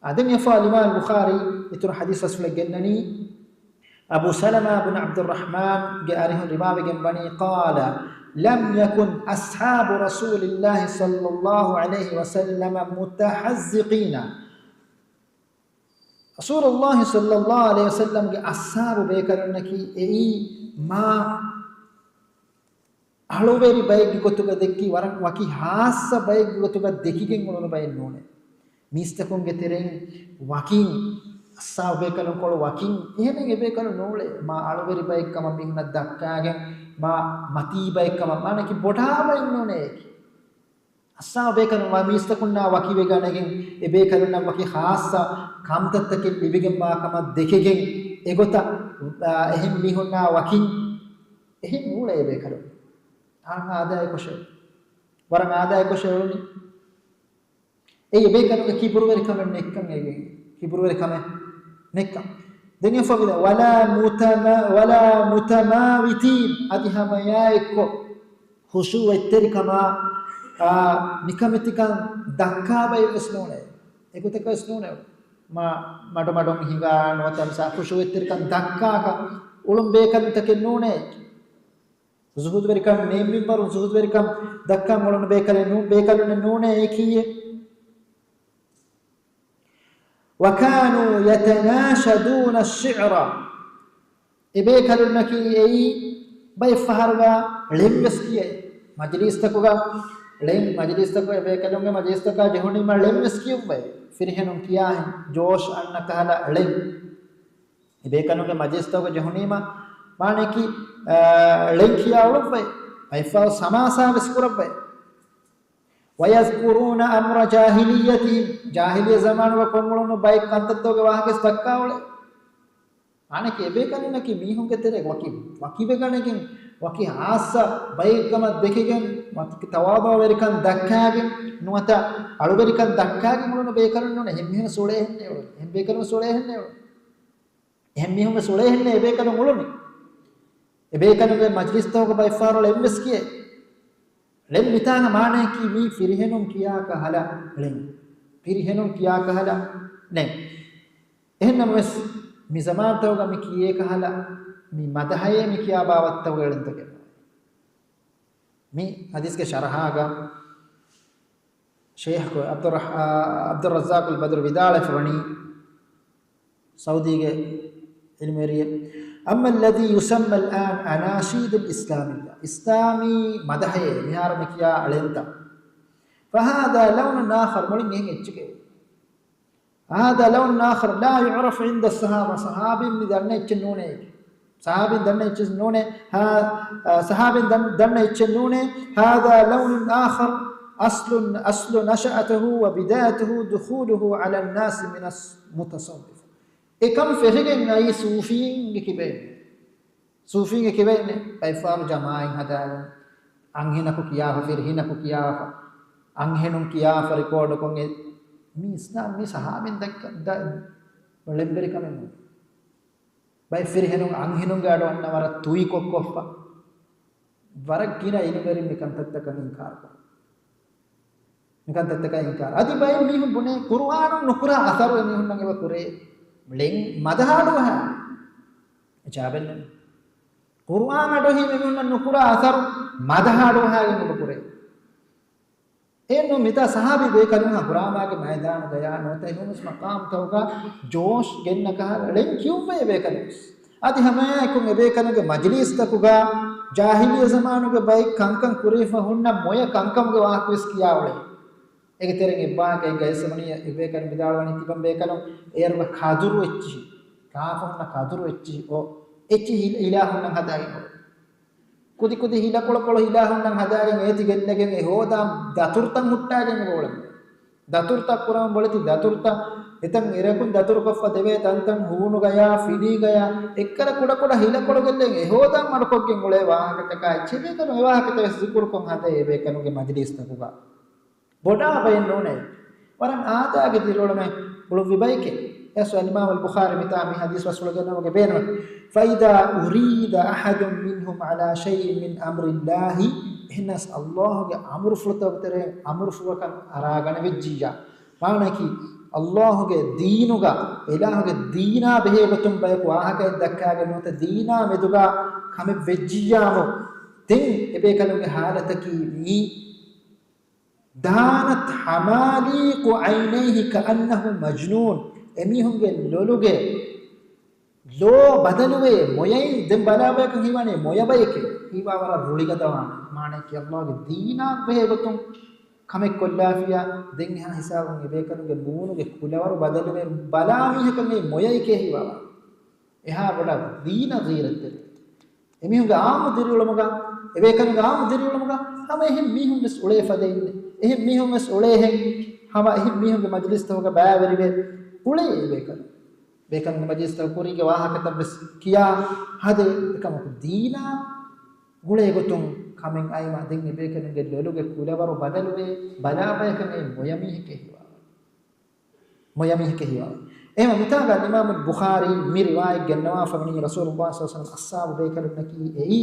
އާ، ދެން އެފާ އިމާމް ބުޚާރީ އިތުރު ޙަދީޘް ވަސްފުޅެއް ގެންނަނީ، އަބޫ ސަލަމާ ބުން ޢަބްދުއްރަޙްމާންގެ އަރިހުން ރިވާވެގެން ވަނީ، قال، لم يكن أصحاب رسول الله صلى الله عليه وسلم متحزقين. ރަސޫލުﷲ ޞައްލަﷲ ޢަލައިހި ވަސައްލަމްގެ އަޞްޙާބު ބޭކަލުންނަކީ އެއީ މާ އަޅުވެރި ބައެއްގެ ގޮތުގަ ދެއްކި ވަރަށް ވަކި ޚާއްޞަ ބައެއްގެ ގޮތުގަ ދެކިގެން އުޅުނު ބައެއް ނޫނޭ. މީސްތަކުންގެ ތެރެއިން ވަކިން އަޞްޙާބު ބޭކަލުންކޮޅު ވަކިން އެހެނެއް އެބޭކަލުން ނޫޅޭ. މާ އަޅުވެރި ބައެއްކަމަށް މީހުންނަށް ދައްކާގެން މާ މަތީ ބައެއްކަމަށް މާނަކީ ބޮޑާ ބައެއް ނޫނޭ އެކި. އަޞްޙާބު ބޭކަލުން ވާ މީސްތަކުންނާ ވަކިވެގަނެގެން، އެ ބޭކަލުންނަށް ވަކި ޚާއްޞަ ކަންތައްތަކެއް ލިބިގެންވާ ކަމަށް ދެކެގެން، އެގޮތަށް، އާ، އެހެން މީހުންނާ ވަކިން އެހެން ނޫޅޭ އެ ބޭކަލުން. ވަރަށް އާދައިގެ ކޮށެއް، ވަރަށް އާދައިގެ ކޮށެއް އެ ބޭކަލުންގެ ކިބުރުވެރިކަމެއް ނެތްކަން އެ، ކިބުރުވެރިކަމެއް ނެތްކަން. ދެން އެފަވިލަ، ولا متما-، ولا متماوتين، އަދި ހަމައެއާއެއްކޮށް ޚުޝޫޢު އެއްތެރިކަމާ، އާ، ނިކަމެތިކަން ދައްކާ ބައެއްވެސް ނޫނޭ. އެގޮތަކަށް ވެސް ނޫނޭ. މާ މަޑުމަޑުން ހިނގާ ނުވަތަ މިސާ ޚުޝޫޢު އެއްތެރިކަން ދައްކާކަށް އުޅުން ބޭކަލުންތަކެއް ނޫނޭ. ޒުހުދުވެރިކަން ނޭންމިންވަރު ޒުހުދުވެރިކަން ދައްކަން އުޅުނު ބޭކަލެއް ނޫ-، ބޭކަލުންނެއް ނޫނޭ އެކީއެއް. وكانوا يتناشدون الشعر. އެބޭކަލުންނަކީ އެއީ ބައެއް ފަހަރުގަ ޅެންވެސް ކިޔައި. މަޖިލީސްތަކުގަ ޅެން މަޖިލީސްތަކުގައި ބޭކަލުންގެ މަޖިލީސްތަކާ ޖެހުނީމަ ޅެން ވެސް ކިޔުއްވައި. ފިރިހެނުން ކިޔާހެން ޖޯޝް އަންނަ ކަހަލަ ޅެން. އެބޭކަލުންގެ މަޖިލީސްތަކުގަ ޖެހުނީމަ މާނައަކީ، އާ، ޅެން ކިޔާ އުޅުއްވައި. ބައެއްފަހަރު ސަމާސާ ވެސް ކުރައްވައި. وَيَذْكُرُونَ أَمْرَ جَاهِلِيَّتِهِمْ، ޖާހިލިއްޔަ ޒަމާނުގަ ކޮށްއުޅުނު ބައެއް ކަންތައްތަކުގެ ވާހަކަވެސް ދައްކާ އުޅޭ. މާނައަކީ އެބޭކަލުންނަކީ މީހުންގެ ތެރޭ ވަކި، ވަކިވެގަނެގެން، ވަކި ހާއްސަ ބައެއްކަމަށް ދެކެގެން، ވަކި ތަވާޟުޢުވެރިކަން ދައްކާގެން، ނުވަތަ އަޅުވެރިކަން ދައްކާގެން އުޅުނު ބޭކަލުން ނޫނޭ. އެހެން މީހުން އުޅޭހެންނޭ އުޅުނު. އެހެން ބޭކަލުން އުޅޭހެންނޭ އުޅުނު. އެހެން މީހުން ވެސް އުޅޭހެންނޭ އެބޭކަލުން އުޅުނީ. އެބޭކަލުންގެ މަޖިލީސްތަކުގަ ބައެއްފަހަރު ޅެން ވެސް ކިޔޭ. ޅެން މިތާނގަ މާނައަކީ މީ ފިރިހެނުން ކިޔާ ކަހަލަ ޅެން. ފިރިހެނުން ކިޔާ ކަހަލަ ޅެން. އެހެންނަމަވެސް މި ޒަމާންތަކުގަ މި ކިޔޭ ކަހަލަ މި މަދަހައޭ މި ކިޔާ ބާވަތްތަކުގެ ޅެންތަކެއް. މި ޙަދީޘްގެ ޝަރަޙާގަ ޝޭޚް ޢަބްދުއްރަޙް-، ޢަބްދުއްރައްޒާޤުލް ބަދުރު ވިދާޅުވެފަ ވަނީ، ސައުދީގެ ޢިލްމުވެރިއެއް، أَمَّا الَّذِي يُسَمَّى الْآنَ أَنَاشِيدُ الْإِسْلَامِيَّةِ، އިސްލާމީ މަދަހައޭ މިހާރު މި ކިޔާ ޅެންތައް، فَهَذَا لَوْنٌ آخَرُ، މުޅިން އެހެން އެއްޗެކޭ. هَذَا لَوْنٌ آخَرُ لَا يُعْرَفُ عِنْدَ الصَّحَابَةِ، ޞަޙާބީން މި ދަންނަ އެއްޗެއް ނޫނޭ. ޞަޙާބީން ދަންނަ އެއްޗެއް ނޫނޭ. ހާ، އަ، ޞަޙާބީން ދަން-، ދަންނަ އެއްޗެއް ނޫނޭ. هَذَا لَوْنٌ آخَرُ أَصْلُ، أَصْلُ نَشْأَتِهِ وَبِدَايَتِهِ دُخُولُهُ عَلَى النَّاسِ مِنَ الْمُتَصَوِّفَةِ. އެކަން ފެށިގެން އައީ ޞޫފީންގެ ކިބައިން. ޞޫފީންގެ ކިބައިން ބައެއްފަހަރު ޖަމާޢަތް ހަދާގެން، އަންހެނަކު ކިޔާފަ، ފިރިހެނަކު ކިޔާފަ، އަންހެނުން ކިޔާފަ ރިކޯޑުކޮށް އެ، މީ އިސްލާމް، މީ ޞަޙާބީން ދައްކަ-، ދަ-، ޅެންވެރިކަމެއް ނޫން. ބައެއް ފިރިހެނުން އަންހެނުންގެ އަޑު އަންނަ ވަރަށް ތުއިކޮށް ކޮށްފަ. ވަރަށް ގިނަ ޢިލްމުވެރިން މި ކަންތައްތަކަށް އިންކާރު ކުރޭ. މި ކަންތައްތަކަށް އިންކާރު. އަދި ބައެއް މީހުން ބުނޭ، ޤުރުއާނުން ނުކުރާ އަސަރު އެމީހުންނަށް އެބަ ކުރޭ. ޅެން މަދަހަ އަޑުއަހާ. އެ ޗާބެއް ނޫން. ޤުރުއާން އަޑުއެހީ އެމީހުންނަށް ނުކުރާ އަސަރު މަދަހަ އަޑުއަހާގެން އެބަ ކުރޭ. އެއްނު މިތާ ޞަޙާބީ ބޭކަލުން ހަ ހުރާމާގެ މައިދާނުގަޔާ ނުވަތަ އެހެންވެސް މަޤާމްތަކުގަ ޖޯޝް ގެންނަ ކަހަލަ ޅެން ކިޔުއްވައި އެބޭކަލުން. އަދި ހަމައެއާއެކު އެބޭކަލުންގެ މަޖިލީސްތަކުގަ ޖާހިލިއްޔަ ޒަމާނުގެ ބައެއް ކަންކަން ކުރެވިފަ ހުންނަ މޮޔަ ކަންކަމުގެ ވާހަކަވެސް ކިޔާ އުޅޭ. އޭގެ ތެރެއިން އެއްވާހަކައެއްގައި އެސް ވަނީ އެބޭކަލުން ވިދާޅުވަނީ ތިބަން ބޭކަލުން އޭރުގަ ކަދުރު އެއްޗިހި، ކާފަ ހުންނަ ކަދުރު އެއްޗިހި އޯ އެއްޗިހި އިލާހުންނަށް ހަދާގެން އުޅޭ. ކުދިކުދި ހިލަކޮޅަކޮޅު އިލާހުންނަށް ހަދާގެން އޭތި ގެންނަގެން އެ ހޯދާ ދަތުރުތައް ހުއްޓާގެން އެބަ އުޅެނީ. ދަތުރުތައް ކުރަމުން ބޮޅެތި ދަތުރުތައް އެތަން އެރަކުން ދަތުރުކޮށްފަ ދެވޭ ތަންތަން ހޫނުގަޔާ، ފިނީގަޔާ، އެއްކަލަ ކުޑަކުޑަ ހިލަކޮޅު ގެއްލެން އެ ހޯދާ މަޑުކޮށްގެން އުޅޭ ވާހަކަތަކާ އެއްޗެއް އެބޭކަލުން އެ ވާހަކަތައް ވެސް ޒިކުރުކޮށް ހަދޭ އެބޭކަލުންގެ މަޖިލީސްތަކުގަ. ބޮޑާ ބައެއް ނޫނޭ. ވަރަށް އާދައިގެ ދިރިއުޅުމެއް އުޅުއްވި ބައެކޭ. އެސް އަލްއިމާމު އަލްބުޚާރީ މިތާ މި ޙަދީޘް ބަސްފުޅު ގެންނަވުމުގެ ބޭނުމަކީ، فَإِذَا أُرِيدَ أَحَدٌ مِنْهُمْ عَلَى شَيْءٍ مِنْ أَمْرِ اللَّهِ، އެހެނަސް ﷲ ގެ އަމުރުފުޅުތަކުގެ ތެރެއިން އަމުރުފުޅަކަށް އަރާގަނެވިއްޖިއްޔާ، މާނައަކީ، ﷲ ގެ ދީނުގަ، އިލާހުގެ ދީނާ ބެހޭ ގޮތުން ބަޔަކު ވާހަކައެއް ދައްކާގެން ނުވަތަ ދީނާ މެދުގަ ކަމެއް ވެއްޖިއްޔާމު، ދެން އެބޭކަލުންގެ ޙާލަތަކީ މީ، دَانَتْ حَمَالِيقُ عَيْنَيْهِ كَأَنَّهُ مَجْنُونٌ، އެމީހުންގެ ލޮލުގެ ލޯ ބަދަލުވޭ، މޮޔައިން ދެން ބަލާ ބަޔަކަށް ހީވާނީ މޮޔަ ބައެކޭ. ހީވާ ވަރަށް ރުޅިގަދަވާނެ. މާނައަކީ ﷲ ގެ ދީނާ ބެހޭ ގޮތުން ކަމެއް ކޮށްލާފިޔާ، ދެން އެހާ ހިސާބުން އެބޭކަލުންގެ މޫނުގެ ކުލަވަރު ބަދަލުވެ ބަލާ މީހަކަށް އެ މޮޔައެކޭ ހީވާ. އެހާ ބޮޑަށް ދީނަށް ޣީރަތްތެރި. އެމީހުންގެ އާއްމު ދިރިއުޅުމުގަ، އެބޭކަލުންގެ އާއްމު ދިރިއުޅުމުގަ ހަމަ އެހެން މީހުން ވެސް އުޅޭ ފަދައިން، އެހެން މީހުން ވެސް އުޅޭހެން ހަމަ އެހެން މީހުންގެ މަޖިލިސްތަކުގަ ބައިވެރިވެ އުޅޭ އެބޭކަލުން. ބޭކަލުންގެ މަޖިލިސްތަކު ކުރީގެ ވާހަކަތައް ވެސް ކިޔާ ހަދޭ، އެކަމަކު ދީނާ ގުޅޭ ގޮތުން ކަމެއް އައިމަ ދެން އެބޭކަލުންގެ ލޮލުގެ ކުލަވަރު ބަދަލުވެ ބަލާ ބަޔަކަށް އެ މޮޔަމީހެކޭ ހީވާ. މޮޔަމީހެކޭ ހީވާ. އެހެން މިތާގަ އިމާމު ބުޚާރީ މި ރިވާޔަތް ގެންނަވާފަ ވަނީ ރަސޫލުﷲ ޞައްލަﷲު ޢަލައިހި ވަސައްލަމަ އަޞްޙާބު ބޭކަލުންނަކީ އެއީ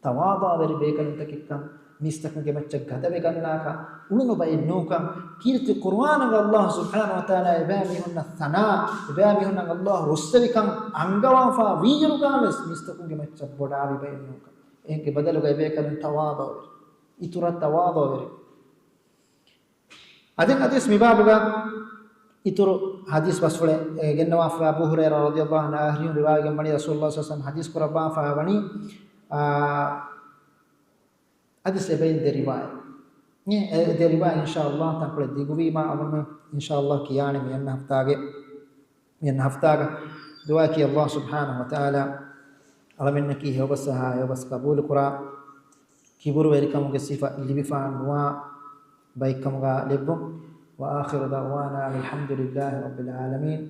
ތަވާޟުޢުވެރި ބޭކަލުންތަކެއްކަން މީސްތަކުންގެ މައްޗަށް ގަދަވެގަންނާކަށް އުޅުނު ބައެއް ނޫންކަން ކީރިތި ޤުރުއާނުގަ ﷲ ސުބްޙާނަހޫ ވަތަޢާލާ އެބައިމީހުންނަށް ސަނާ، އެބައިމީހުންނަށް ﷲ ރުއްސެވިކަން އަންގަވާފަ ވީއިރުގަ ވެސް މީސްތަކުންގެ މައްޗަށް ބޮޑާވި ބައެއް ނޫންކަން. އޭގެ ބަދަލުގަ އެބޭކަލުން ތަވާޟުޢުވެރި، އިތުރަށް ތަވާޟުޢުވެރި. އަދި ޙަދީޘް މިބާބުގަ އިތުރު ޙަދީޘް ބަސްފުޅެއް، އެ، ގެންނަވާފަ އަބޫ ހުރައިރާ ރަޟިޔަﷲ ޢަންހު އަހަރީން ރިވާޔަތް ގެންވަނީ ރަސޫލުﷲ ޞައްލަﷲު ޢަލައިހި ވަސައްލަމަ ޙަދީޘް ކުރައްވާފަ ވަނީ، އާ، އަދި އެބައިން ދެ ރިވާޔަތް. އެ، އެ ރިވާޔަތް އިންޝާﷲ ތަންކޮޅެއް ދިގުވީމާ އަޅުގަނޑުމެން އިންޝާﷲ ކިޔާނެ މިއަންނަ ހަފްތާގެ، މިއަންނަ ހަފްތާގަ. ދުޢާއަކީ ﷲ ސުބްޙާނަހޫ ވަތަޢާލާ އަޅަމެންނަކީ ހެޔޮބަސްއަހާ ހެޔޮބަސް ޤަބޫލުކުރާ، ކިބުރުވެރިކަމުގެ ސިފަ ލިބިފާން ނުވާ ބައެއްކަމުގަ ލެއްވުން. وآخر دعوانا أن الحمد لله رب العالمين.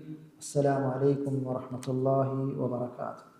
السلام عليكم ورحمة الله وبركاته.